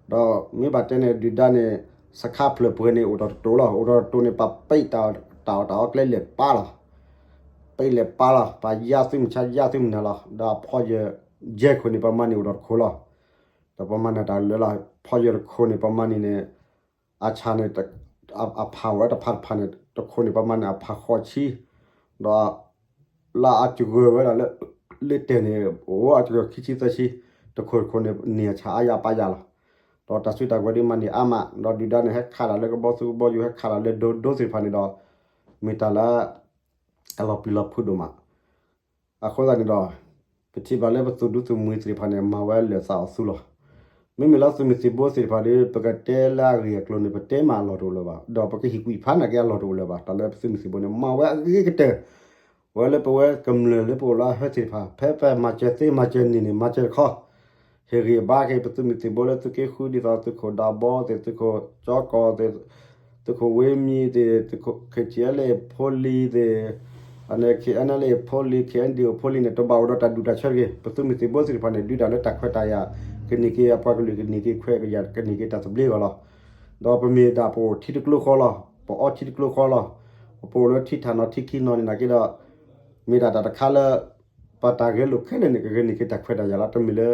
ဒီးမ့ၢ်ဘၣ်တဲန့ၣ် ဒုၣ်ဒါန့ၣ် စခါဖျၢၣ်ပှဲၤန့ၣ် အိၣ်ဒီးတတိၢ်လီၤ. အိၣ်ဒီးတတိၢ်န့ၣ် ပာ်ပ့းတၢ်အီၣ်တၢ်အီကျဲလဲၤပာ်လီၤ. ပ့းလဲၤပာ်လီၤ. ပာ်ယါသုးမုၢ်ဆါ ယါသုးမုၢ်နၤလီၤ. ဒီးဖီယၢၢ် ယဲၢ်ခိၣ်န့ၣ် ပမၤန့ၢ်အိၣ်ဒီးတခိၣ်လီၤ. ဒီးပမၤန့ၢ်တၢ်လၢလီၤ. ဖီယၢၢ်တခိၣ်န့ၣ် ပမၤန့ၢ်န့ၣ် အဆၣ်န့ၣ် အဖးဝဲတဖးတဖးန့ၣ် တခိၣ်န့ၣ် ပမၤန့ၢ်အဖးဃိးဆံ, ဒီး လၢအစှၤဝဲဒၣ်လၢ လၢတဲာ်န့ၣ် အိၣ်အစှၤခံဆံသၢဆံ, တခိၣ်တခိၣ်န့ၣ် န့ၢ်အဆၣ်အါယၤပာ်ယၤလီၤ. ဒီးတၢ်စုတၢ်ကဝဲၤဒ်မၤန့ၢ်အါမး, ဒီးဒုၣ်ဒါန့ၣ် ဟဲခးတၢ်လၢကဘီသူကဘီယူၤ ဟဲခးတၢ်လၢဒိဒိသ့ၣ်တဖၣ်န့ၣ်ဒီး မ့ၢ်တၢ်လၢ အလီၤပျံၤလီၤဖုးဒိၣ်မး. အဃိသတးန့ၣ်ဒီး ပထံၣ်ဘၣ်လၢပသုးဒူသုးမုၢ်သ့ၣ်တဖၣ်န့ၣ် မၤဝဲလၢာ်သးအီၤသူလီၤ. မ့မ့ၢ်လၢသုးမုၢ်သံၣ်ဘိသ့ၣ်တဖၣ်ဒီး ပကတဲလၢအဂ့ၢ်အကျိၤန့ၣ် ပတဲမးအလီၢ်တအိၣ်လၢၤဘၣ်, ဒီးပကဟ့ၣ်ကွံာ်ဖးနာ်က့အလီၢ်တအိၣ်လၢၤဘၣ်. တၢ်လၢပသုးမုၢ်သံၣ်ဘိန့ၣ် မၤဝဲအဂ့ၤကတၢၢ် ဝဲလၢပဝဲကမျၢၢ်လၢပအိၣ်လၢအဟၢသ့ၣ်တဖၣ် ဖဲပမၤစၢၤသ့မၤစၢၤန့ၣ်န့ၣ် မၤစၢၤတခီ ဟ့ၣ်ဂံၢ်ဘါက့ၤ ပသုးမုၢ်သံၣ်ဘိလၢသုးက့ဃု ဒ်သိးသုးခိၣ်ဒးဘီသ့ၣ် သုးခိၣ်ကၠီကီၢ်သ့ၣ် သုးခိၣ်ဝ့မံသ့ၣ် သုးခိၣ် KTLA ဖိလံၤသ့ၣ် အန့ၣ် KNLA ဖိလံၤ KNDO ဖိလံၤန့ၣ် တဘၣ်အိၣ်ဒီးတၢ်ဒူၣ်တၢ်ဆၢတဂ့ၤ. ပသုးမုၢ်သံၣ်ဘိသ့ၣ်တဖၣ်န့ၣ် ဒုးတၢ်လၢတၢ်ခွဲးတၢ်ယာ် ကန့ၢ်က့ၤအပှၤကလုာ် ကန့ၢ်က့ၤခွဲးကယာ် ကန့ၢ်က့ၤတၢ်သဘျ့အဂီၢ်လီၤ. ဒီးပမ့ၢ်ဒၣ်ပအိၣ်ထံတကျိဃီလီၤ, ပအီထံတကျိဃီလီၤ, ပအိၣ်လၢထံထးနီၤထံခံနီၤန့ၣ်နာ်က့ဒီး မ့ၢ်ဒၣ်တၢ်တခါလၢ ပတၢ်ဂဲၤလိာ်ခဲလၢာ်န့ၣ် ကဂဲၤန့ၢ်က့ၤတၢ်ခွဲးတၢ်ယာ်လီၤ. တမ့ၢ်လၢ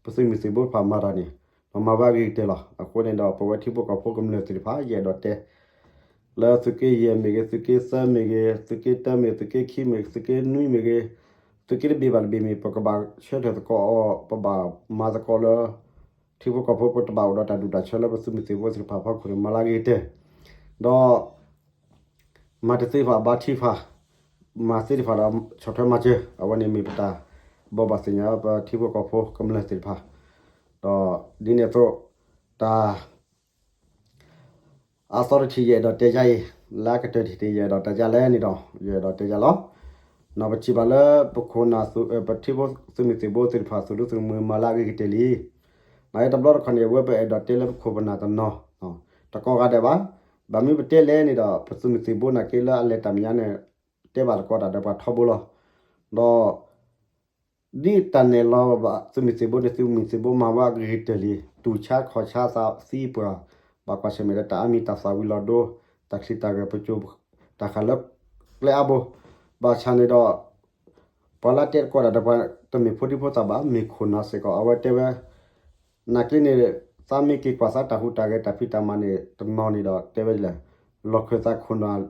ပသုးမုၢ်သံၣ်ဘိတဖၣ်မၤတၢ်န့ၣ် မၤဝဲအဂ့ၤကတၢၢ်လီၤ. အဃိန့ၣ်ဒီး ပဝဲထံဖိကီၢ်ဖိကမျၢၢ်သ့ၣ်တဖၣ် ယအဲၣ်ဒိးတဲ လၢသုးက့ယဲၢ်မ့ၢ်ဂ့ၤ, သုးက့သၢမ့ၢ်ဂ့ၤ, သုးက့တၢမ့ၢ်, သုးက့ခံမ့ၢ်, သုးက့နွံမ့ၢ်ဂ့ၤ, သုးက့တဘ့ၣ်ဘၣ်တဘ့ၣ်မ့ၢ် ပကဘၣ်ဆၢထၢၣ်သကိးအီၤ, ပဘၣ်မၤသကိးလၢ ထံဖိကီၢ်ဖိ ပတဘၣ်အိၣ်ဒီးတၢ်ဒူၣ်တၢ်ဆၢလၢပသုးမုၢ်သံၣ်ဘိသ့ၣ်တဖၣ်အဖီခိၣ်န့ၣ် မၤလၢအဂ့ၤကတၢၢ်, ဒီး မၤတသ့တဖၣ်ဘါထုကဖၣ်, မၤသ့တဖၣ်ဒီးဆီၣ်ထွဲမၤစၢၤ, အဝဲန့ၣ်မ့ၢ်ပတၢ်ဘိးဘၣ်သ့ၣ်ညါပထံဖိကီၢ်ဖိကမျၢၢ်သ့ၣ်တဖၣ်, ဒီးဒ်န့ၣ်အသိး တၢ် အသီတထံၣ်ယအဲၣ်ဒိးတဲယါအံၤ, လၢအကတၢၢ်တထံၣ်ယအဲၣ်ဒိးတဲယါလဲၣ်န့ၣ်ဒီး ယအဲၣ်ဒိးတဲယါလီၤ. နီၢ်ပထံၣ်ဘၣ်လၢပခိၣ်နၢ် ပထံဖိသုးမုၢ်သံၣ်ဘိသ့ၣ်တဖၣ် သုးဒူသုးမုၢ်မၤလၢအဂ့ၤကတၢၢ်လံ. နာ်က့တဘျီတခီၣ်န့ၣ် အဝဲပအဲၣ်ဒိးတဲလၢပခိၣ်ပနၢ်တနီၤ, တကိးဂၤဒဲးဘၣ်, ဘၣ်မနုၤပတဲလဲၣ်န့ၣ်ဒီး ပသုးမုၢ်သံၣ်ဘိနာ်က့လၢအလဲၤတၢ်မဲာ်ညါန့ၣ် တဲဘၣ်သကိးတၢ်ဒီးပှၤထီဘိလီၤ. ဒီး ဒ်တၢ်နဲၣ်လီၤဘၣ်သုးမုၢ်သံၣ်ဘိန့ၣ် သုးမုၢ်သံၣ်ဘိမၤဝဲအဂ့ၤကတၢၢ်လံ, တူၢ်ဆါခီၣ်ဆါသးသံပှၢ်, ဘၣ်ကွၢ်ဆၢၣ်မဲာ်ဒီးတၢ်အါမံၤတၢ်သၣ်ဝံၤလီၤဒိ, တၢ်ချံတၢ်ဂဲၤပစိၤ, တၢ်ဃၣ်လၢကျဲအါဘိ, ဘၣ်ဆၣ်န့ၣ်ဒီး ပှၤလၢတဲသကိးတၢ်ဒီးပှၤ တမ့ၢ်ဖိဒံဖိသၣ်ဘၣ်, မ့ၢ်ခိၣ်နၢ်စ့ၢ်ကီး အဝဲတဲဝဲ နာ်က့န့ၣ် သးမ့ၢ်က့ၤကွၢ်သးတၢ်ဟူးတၢ်ဂဲၤတၢ်ဖံးတၢ်မၤန့ၣ် တနီၤန့ၣ်ဒီးတဲဝဲဒ်လဲၣ်, လီၢ်ခၢၣ်သးခိၣ်နၢ်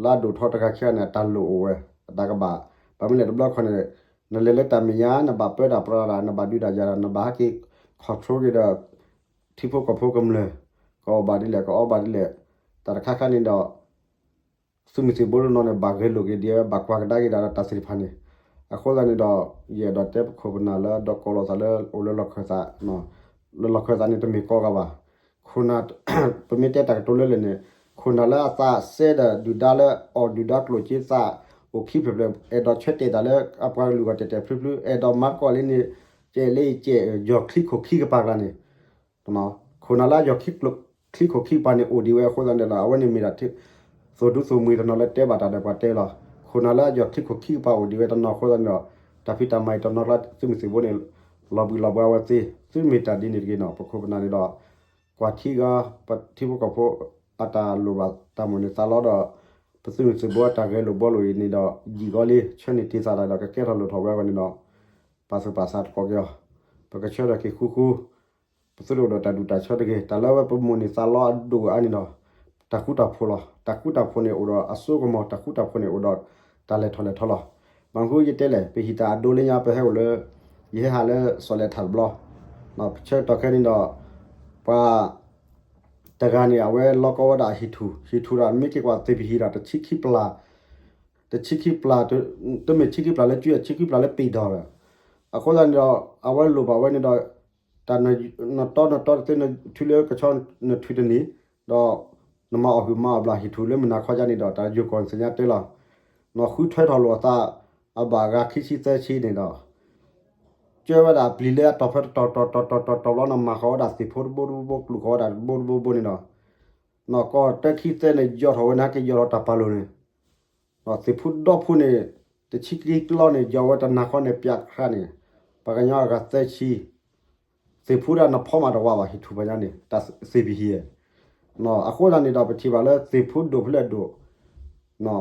လၢအဒိၣ်ထီတဂၤခံဂၤန့ၣ် အတၢ်လိၣ်အိၣ်ဝဲ, အတၢ်ကဘၣ်, ဘၣ်မနုၤလဲၣ်တဘျီခီန့ၣ် နလဲၤလၢတၢ်မဲာ်ညါ နဘၣ်ပၢတၢ်ပြးတၢ် နဘၣ်ဒုးတၢ်ယၤတၢ် နဘၣ်ဟဲက့ၤ control က့ၤဒီး ထံဖိကီၢ်ဖိကမျၢၢ် ကအီၣ်ဘၣ်ဒ်လဲၣ် ကအီဘၣ်ဒ်လဲၣ်, တၢ်တခါခါန့ၣ်ဒီး သုးမုၢ်သံၣ်ဘိတနီၤန့ၣ် ဘၣ်ဂဲၤလိာ်က့ၤဒ်အဝဲ ဘၣ်ကွၢ်ကဒါက့ၤဒၣ်ဒီးတၢ်သ့ၣ်တဖၣ်န့ၣ်, အဃိသတးန့ၣ်ဒီး ယအဲၣ်ဒိးတဲပခိၣ်ပနၢ်လၢဒီးကိးလိာ်သးလၢအိၣ်လၢလီၢ်ခၢၣ်သး, လၢလီၢ်ခၢၣ်သးန့ၣ်တမ့ၢ်ကိးဂၤဘၣ်, ခိၣ်နၢ် ပမ့ၢ်တဲတၢ်ကတိၤလၢလၢာ်န့ၣ် ခိၣ်နၢ်လၢအသးစဲဒီးဒုၣ်ဒါလၢအီၣ်ဒုၣ်ဒါကျိၣ်စ့သး အိၣ်ခံဖျၢၣ်ဖျၢၣ် အဲၣ်ဒိးဆၢတဲာ်တၢ်လၢအပှၤကလုာ်ဂီၢ်တဲာ်တဲာ်ဖျုဖျု အဲၣ်ဒိးမၤသကိးလံန့ၣ် ကဲလၢကဲ ယီၤချံခိၣ်ခံကပၤကျါန့ၣ် ခိၣ်နၢ်လၢအယီၤချံခိၣ်ခံကပၤန့ၣ်အိၣ်ဒံးဝဲအဃိသတးန့ၣ်ဒီး အဝဲန့ၣ်မ့ၢ်ဒၣ် သိၣ်ဒူသိၣ်မှံၤတနီၤလၢတဲဘၣ်တၢ်ဒီးပှၤတဲလီၤ. ခိၣ်နၢ်လၢအယီၤချံခိၣ်ခံကပၤအိၣ်ဒံးဝဲတနီၤအဃိသတးန့ၣ်ဒီး တၢ်ဖံးတၢ်မၤအံၤတနီၤကျါ သုးမုၢ်သံၣ်ဘိန့ၣ် လီၤဘှံးလီၤဘှါဝဲသ့, သုမ့ၢ်တၢ်ဒ်န့ၣ်တဂ့ၤနီၤ ပခိၣ်ပနၢ်န့ၣ်ဒီး ကွၢ်ထံဂီၤ ပထံဖိကီၢ်ဖိ အတၢ်လိၣ်ဘၣ်တၢ်မိၣ်န့ၢ်သးလီဒီး ပသုးမုၢ်သံၣ်ဘိအတၢ်ဂဲၤလိာ်ဘှီလိာ်အံၤန့ၣ်ဒီး ယံာ်ဂီၤလံ ဆၢန့ၢ်တ့ၢ်သးတၢ်ဒီး ကကဲထီၣ်လိၣ်ထီၣ်ဝဲအဂီၢ်န့ၣ်ဒီး ပာ်သူၣ်ပာ်သးသကိးက့ၤအီၤ, ပကဆၢထၢၣ်က့ၤဃူဃူ ပသုတအိၣ်ဒီးတၢ်ဒူၣ်တၢ်ဆၢတဂ့ၤ, တၢ်လၢအဝဲပမိၣ်န့ၢ်သးလီအဒိၣ်အါန့ၣ်ဒီး တၢ်ဃူတၢ်ဖိးလီၤ. တၢ်ဃူတၢ်ဖိးန့ၣ်အိၣ်ဒီးအစိကမီၤ, တၢ်ဃူတၢ်ဖိးန့ၣ်အိၣ်ဒီးတၢ်လဲၤထီၣ်လဲၤထီလီၤ. ဘၣ်မနုၤယတဲလဲၣ်, ပဟံၣ်တၢ်အဒိလၢညါပဟဲအိၣ်လၢ ယဟဲဟးလၢစီၤလဲၤထၣ်တဘျီ, ဆၢကတီၢ်ခဲအံၤန့ၣ်ဒီး ပှၤ တဂၤန့ၣ် အဝဲလီၤကီဝဲဒၣ်အဟံၣ်ထူၣ်, ဟံၣ်ထူၣ်ဒီး မ့ၢ်က့ၤကွၢ်သ့ၣ်ပဟံၣ်ဒီး တဆံခံပျၢ်, တဆံခံပျၢ်, တမ့ၢ်ဆံခံပျၢ်လၢကၠူ, ဆံခံပျၢ်လၢပ့ၤဒီး, အဃိသတးန့ၣ်ဒီး အဝဲလိၣ်ဘၣ်ဝဲန့ၣ်ဒီး တၢ်နတီနတီတသ့ နထုးလၢကဆီနထုးတန့ၢ်, ဒီးနမၤအီၣ်ဟုၣ်မၤအီၣ်ဘျၣ်ဟံၣ်ထူၣ်လၢမုၢ်နၤခီကါန့ၣ်ဒီး တၢ်ယိၤကီၢ်သ့ၣ်ညါတဲလီၤ. နဃုထွဲထီၣ်လိာ်အသး အဘၣ်ဂၤခံဆံသၢဆံန့ၣ်ဒီး ကၢဝဲဒၣ်အပျံၤလၢအတီၢ်ဖဲတတီၤတီၤတီၤတီၤတီၤတီၤဘျီ နမၤဃီၤဝဲဒၣ်သ့ၣ်ဖိတဘိတဘိ ကျိၣ်ဃီၤဝဲဒၣ်တဘိတဘိဘိန့ၣ်ဒီး နီၢ်ကီၢ်တၢခံသၢန့ၣ် ယီၤထီၣ်ဝဲန့ၣ် ဟဲက့ၤယီၤထီၣ်တၢ်ပာ်လိၤန့ၣ် သ့ၣ်ဖိဒီဖိန့ၣ် တဆံခံကလီန့ၣ် ယီၤဝဲတနၤဃီန့ၣ် ပၠးခရၣ်န့ၣ် ပှၤကညီအဂၤသၢဆံ သ့ၣ်ဖိဒၣ်နဖီမးတဝးဘၣ် ဟံၣ်ထူၣ်ပှၤညါန့ၣ် တၢ်သ့ၣ်ပဟံၣ်ဧၢ, အဃိသတးန့ၣ်ဒီး ပထံၣ်ဘၣ်လၢသ့ၣ်ဖိဒိၣ်ဖျၢၣ်ဒိၣ်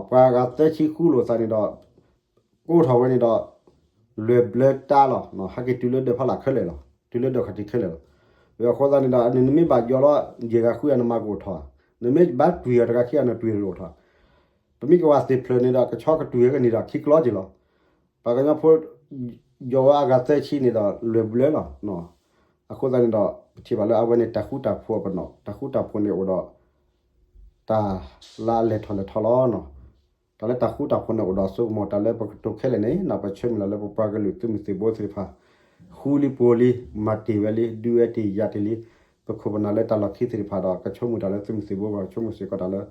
ပှၤအဂၤသၢဆံဃူလိာ်သးန့ၣ်ဒီး ကိးထီၣ်ဝဲန့ၣ်ဒီး လဲၤဘျၢတၢ်လီၤ, ဟဲက့ၤတုၤလၢဒၢးဖီလာ်ခဲလၢာ်လီၤ, တုၤလၢဒၢးခီၣ်ထံးခဲလၢာ်လီၤ. အဃိသတးန့ၣ်ဒီး နမ့ၢ်ဘၣ်ယီၤလီၤ ယဲၢ်ဂၤဃုဂၤနမၤကအိၣ်ထီၣ်, နမ့ၢ်ဘၣ်တွံၢ်အီၤတဂၤခံဂၤနတွံၢ်တအိၣ်ထီၣ်, ပမ့ၢ်ကဝၤသ့ၣ်ဖျၢၣ်န့ၣ်ဒီး ကဆီကတွံၢ်ဝဲကန့ၢ်ဒီးခံကျီက့ၤလီၤ. ပှၤကညီဖိ ယီၤဝဲအဂၤသၢဆံန့ၣ်ဒီး လဲၤဘျၢလီၤ. အဃိသတးန့ၣ်ဒီး ပထံၣ်ဘၣ်လၢအဝဲန့ၣ် တၢ်ဃူတၢ်ဖိးအပနီၣ်, တၢ်ဃူတၢ်ဖိးန့ၣ်အိၣ်ဒီး တၢ်လၢအလဲၤထီၣ်လဲၤထီလီၤ. တၢ်လၢတၢ်ဃူတၢ်ဖိးန့ၣ်အိၣ်ဒီးအစိကမီၤ တၢ်လၢပကတိၤခဲလၢာ်န့ၣ် ပဆၢမုၢ်လၢ်လၢပပှၤကလုာ်သုးမုၢ်သံၣ်ဘိသ့ၣ်တဖၣ် ဃူလံပိၤလံ မၤတ့ၢ်ဝဲလံ ဒုးဝဲတ့ၢ်ယၤတ့ၢ်လံ, ပခိၣ်ပနၢ်လၢတၢ်လီၢ်ခံသ့ၣ်တဖၣ်ဒီး ကဆိကမိၣ်တၢ်လၢသုးမုၢ်သံၣ်ဘိအဂီၢ် ဆိကမိၣ်စ့ၢ်ကီးတၢ်လၢ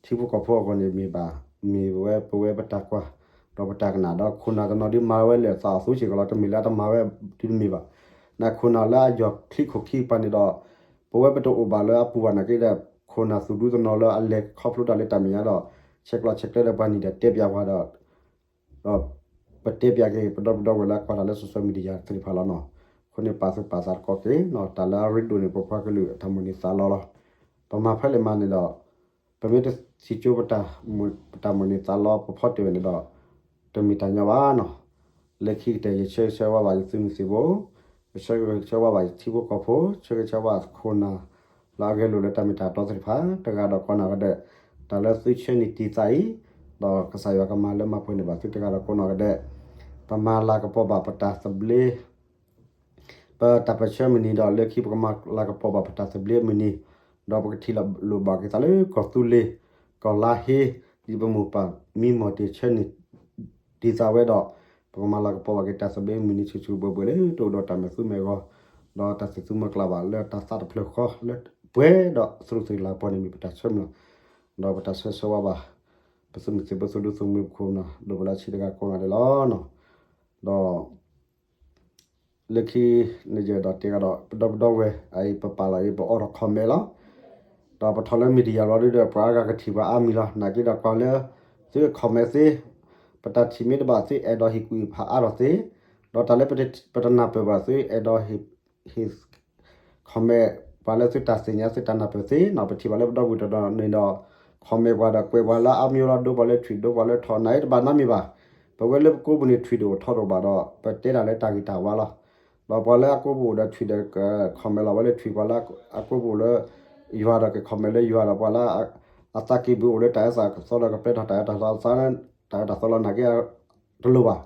ထံဖိကီၢ်ဖိအဂီၢ်န့ၣ်မ့ၢ်ဘၣ်, မ့ၢ်ဝဲပဝဲပတၢ်ကွၢ် ဒီးပတၢ်ကနၣ်ဒီး ခိၣ်နၢ်တနီၤဒုးမၤဝဲလၢာ်သးအီၤသူစ့ၢ်ကီးလီၤ. တမ့ၢ်လၢအတမၤဝဲဒုးတမ့ၢ်ဘၣ်. နခိၣ်နၢ်လၢအယီၤချံခိၣ်ခံကပၤန့ၣ်ဒီး ပဝဲပတအိၣ်ဘၣ်လၢအပူၤဘၣ်နာ်က့ဒီး ခိၣ်နၢ်သူၣ်ဒူတနီၤလၢအလဲၤခီဖျိတၢ်လၢတၢ်မဲာ်ညါဒီး ဆဲးကျိးဆဲးကျၢဒီးပှၤနံၤဒီးတဲပျးပှၤဒီး ဒီး ပတဲပျးက့ၤပဒီပုၢ်ဒီဝဲၢ်လၢအကွၢ်တၢ်လၢ social media သ့ၣ်တဖၣ်လီၤနီၤ. အဃိန့ၣ်ပာ်သူၣ်ပာ်သးသကိးက့ၤနီၤ တၢ်လၢအရ့ဒိၣ်န့ၣ် ပပှၤကလုာ်အတၢ်မိၣ်န့ၢ်သးလီလီၤ. ပမၤဖဲလဲၣ်မၤန့ၣ်ဒီး ပမ့ၢ်တ ထံကၠိပတၢ်မုၢ်န့ၢ်သးလီပဖီတ့ၢ်ဝဲန့ၣ်ဒီး တမ့ၢ်တၢ်ညီဘၣ်နီၤ. လၢခံကတၢၢ် ယဆၢဂ့ၤဆၢဝါဘၣ်ယသုးမုၢ်သံၣ်ဘိ, ယဆၢဂ့ၤဆၢဝါဘၣ်ယထံဖိကီၢ်ဖိ, ဆၢဂ့ၤဆၢဝါခိၣ်နၢ် လၢအဂဲၤလိာ်လၢတၢ်မ့ၢ်တၢ်တီသ့ၣ်တဖၣ် တဂၤဒီးကိးနီၢ်ဂၤဒဲး, တၢ်လၢသုဆၢန့ၢ်တံၢ်သးအံၤ, ဒီးကစၢ်ယွၤကမၤလၢမၤပှဲၤန့ၢ်ဘၣ်သုတဂၤဒီးကိးနီၢ်ဂၤဒဲး, ပမၤလၤကပီၤဘၣ်ပတၢ်သဘျ့ ပတၢ်ပၢၢ်ဆၢမုၢ်နံၤဒီး လၢခံပကမၤလၤကပီၤဘၣ်ပတၢ်သဘျ့မုၢ်နံၤ, ဒီးပကထံၣ်လိာ်ဘၣ်က့ၤသးလၢကီၢ်သူလ့ၤ ကီၢ်လါဟ့ ဒ်ပမိၢ်ပၢ်မံမီၢ်တ့ၢ်ဆၢန့ၢ် ဒ်သးဝဲဒီး ပကမၤလၤကပီၤဘၣ်က့ၤတၢ်သဘျ့မုၢ်နံၤဆူၣ်ဆူၣ်ဘှဲဘှဲလၢတအိၣ်ဒီးတၢ်မဲာ်သူမဲာ်ဂီၤ, ဒီးတၢ်သူၣ်မုာ်သးမုာ်မၤကျၢၤဘၣ်လၢတၢ်သးတဖျၢၣ်ဃီလၢပှဲၤဒီးသရူးသရံးလၤကပီၤန့ၣ်မ့ၢ်ပတၢ်ဆၢမုၢ်လီၤ. ဒီးပတၢ်ဆၢဂ့ၤဆၢဝါဘၣ် ပသုးမုၢ်သံၣ်ဘိသုးဒူသုးမုၢ်ပခိၣ်ပနၢ် ဒိၣ်ပလၢဆံးတဂၤကိးဂၤဒဲးလီၤ. ဒီး လၢခံန့ၣ်ယအဲၣ်ဒိးတဲကဒီး ပဒီပုၢ်ဒီဝဲၢ်အံၤ ပပာ်လီၤအံၤ ပအိးထီၣ် comment လီၤ. ဒီးပထီၣ်လၢ media လီၤဒုဒီး ပှၤအါဂၤကထံၣ်ပှၤအါမံၤလီၤ. နာ်က့ဒီးကွၢ်လၢ သု comment သ့, ပတၢ်ထံၣ်မ့ၢ်တဘၣ်သုအဲၣ်ဒိးဟ့ၣ်ကူၣ်ဟ့ၣ်ဖးအါထီၣ်သ့, ဒီးတၢ်လၢပတနၢ်ပၢၢ်ဘၣ်သုအဲၣ်ဒိးဟ့ၣ် comment ပှၤလၢသုတၢ်သ့ၣ်ညါသုတၢ်နၢ်ပၢၢ်သ့နီၤ. ပထံၣ်ဘၣ်လၢပဒီပုၢ်ဝဲၢ်တနီၤန့ၣ်ဒီး comment ပှၤဒီးကွဲးပှၤလၢအါမံၤလီၤ, ဒိပှၤလၢထွံၣ် ဒိပှၤလၢထီၣ် နာ်က့တဘၣ်နီတမံၤဘၣ်. ပဝဲလၢပကိးပူၤန့ၣ် ထွံၣ်ဒိၣ်ထီဒိၣ်ဘၣ်ဒီး ပတဲတၢ်လၢတၢ်ဂ့ၤတၢ်ဝါလီၤ. ဒီးပှၤလၢအကိးပူၤဒီးထွံၣ်ဒီး comment လီၤဝဲလၢထွံၣ်, ပှၤလၢအကိးပူၤလၢယွၤဒီးက comment လၢယွၤဒီး ပှၤလၢအသးကံၢ်ပူၤအိၣ်လၢတၢ်အၢသးကသီဒီးကပဲထီၣ်တၢ်အၢတၢ်သီ, တၢ်အၢတၢ်သီလီၤ. နာ်က့ တလိၣ်ဘၣ်.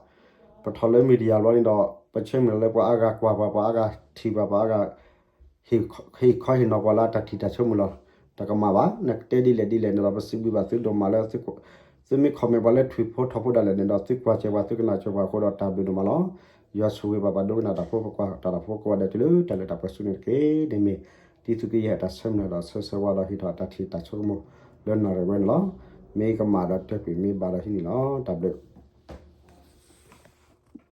ပထီၣ်လၢ media ဘျီန့ၣ်ဒီး ပဆၢမုၢ်လၢ်လၢပှၤအါဂၤကွၢ်ပှၤ, ပှၤအါဂၤထံၣ်ပှၤ, ပှၤအါဂၤ ဟ့ၣ်ခီဟ့ၣ်နီၤပှၤလၢအတၢ်ထံၣ်တၢ်ဆိကမိၣ်လီၤ. တၢ်ကမၣ်ဘၣ်. နကတဲဒ်လဲၣ်ဒ်လဲၣ်န့ၣ်ဒီး ပစံးဘျုးဘၣ်သုဒိၣ်မးလၢ သုမ့ၢ် comment ပှၤလၢထွံၣ်ဖိထီၣ်ဖိဒၣ်လဲာ်န့ၣ်ဒီး သုကွၢ်စၢၤပှၤ သုကနၣ်စၢၤပှၤအဃိဒီး တၢ်ဘျုးဒိၣ်မးလီၤ. ယွၤဆိၣ်ဂ့ၤဘၣ်ပှၤဒိကနၣ်တၢ်ဖိ ပှၤကွၢ်တၢ်ဖိကိးဂၤဒဲးတုၤလၢတၢ်လၢတၢ်ပှဲၤဆူန့ၣ်တက့ၢ်. န့ၣ်မ့ၢ် တံသုးက့ယဲၢ်အတၢ်ဆၢမုၢ်လၢ်ဒီးဆၢဂ့ၤဆၢဝါဒီး ဟ့ၣ်ထီၣ်အတၢ်ထံၣ်တၢ်ဆိကမိၣ်လၢနၣ်ရံၣ်ဝဲန့ၣ်လီၤ. မ့ၢ်ကမၣ်ဒီးတၢၢ်ကွံာ်, မ့ၢ်ဘၣ်ဒီးဟံးန့ၢ်လီၤ. တၢ်ဘျုး.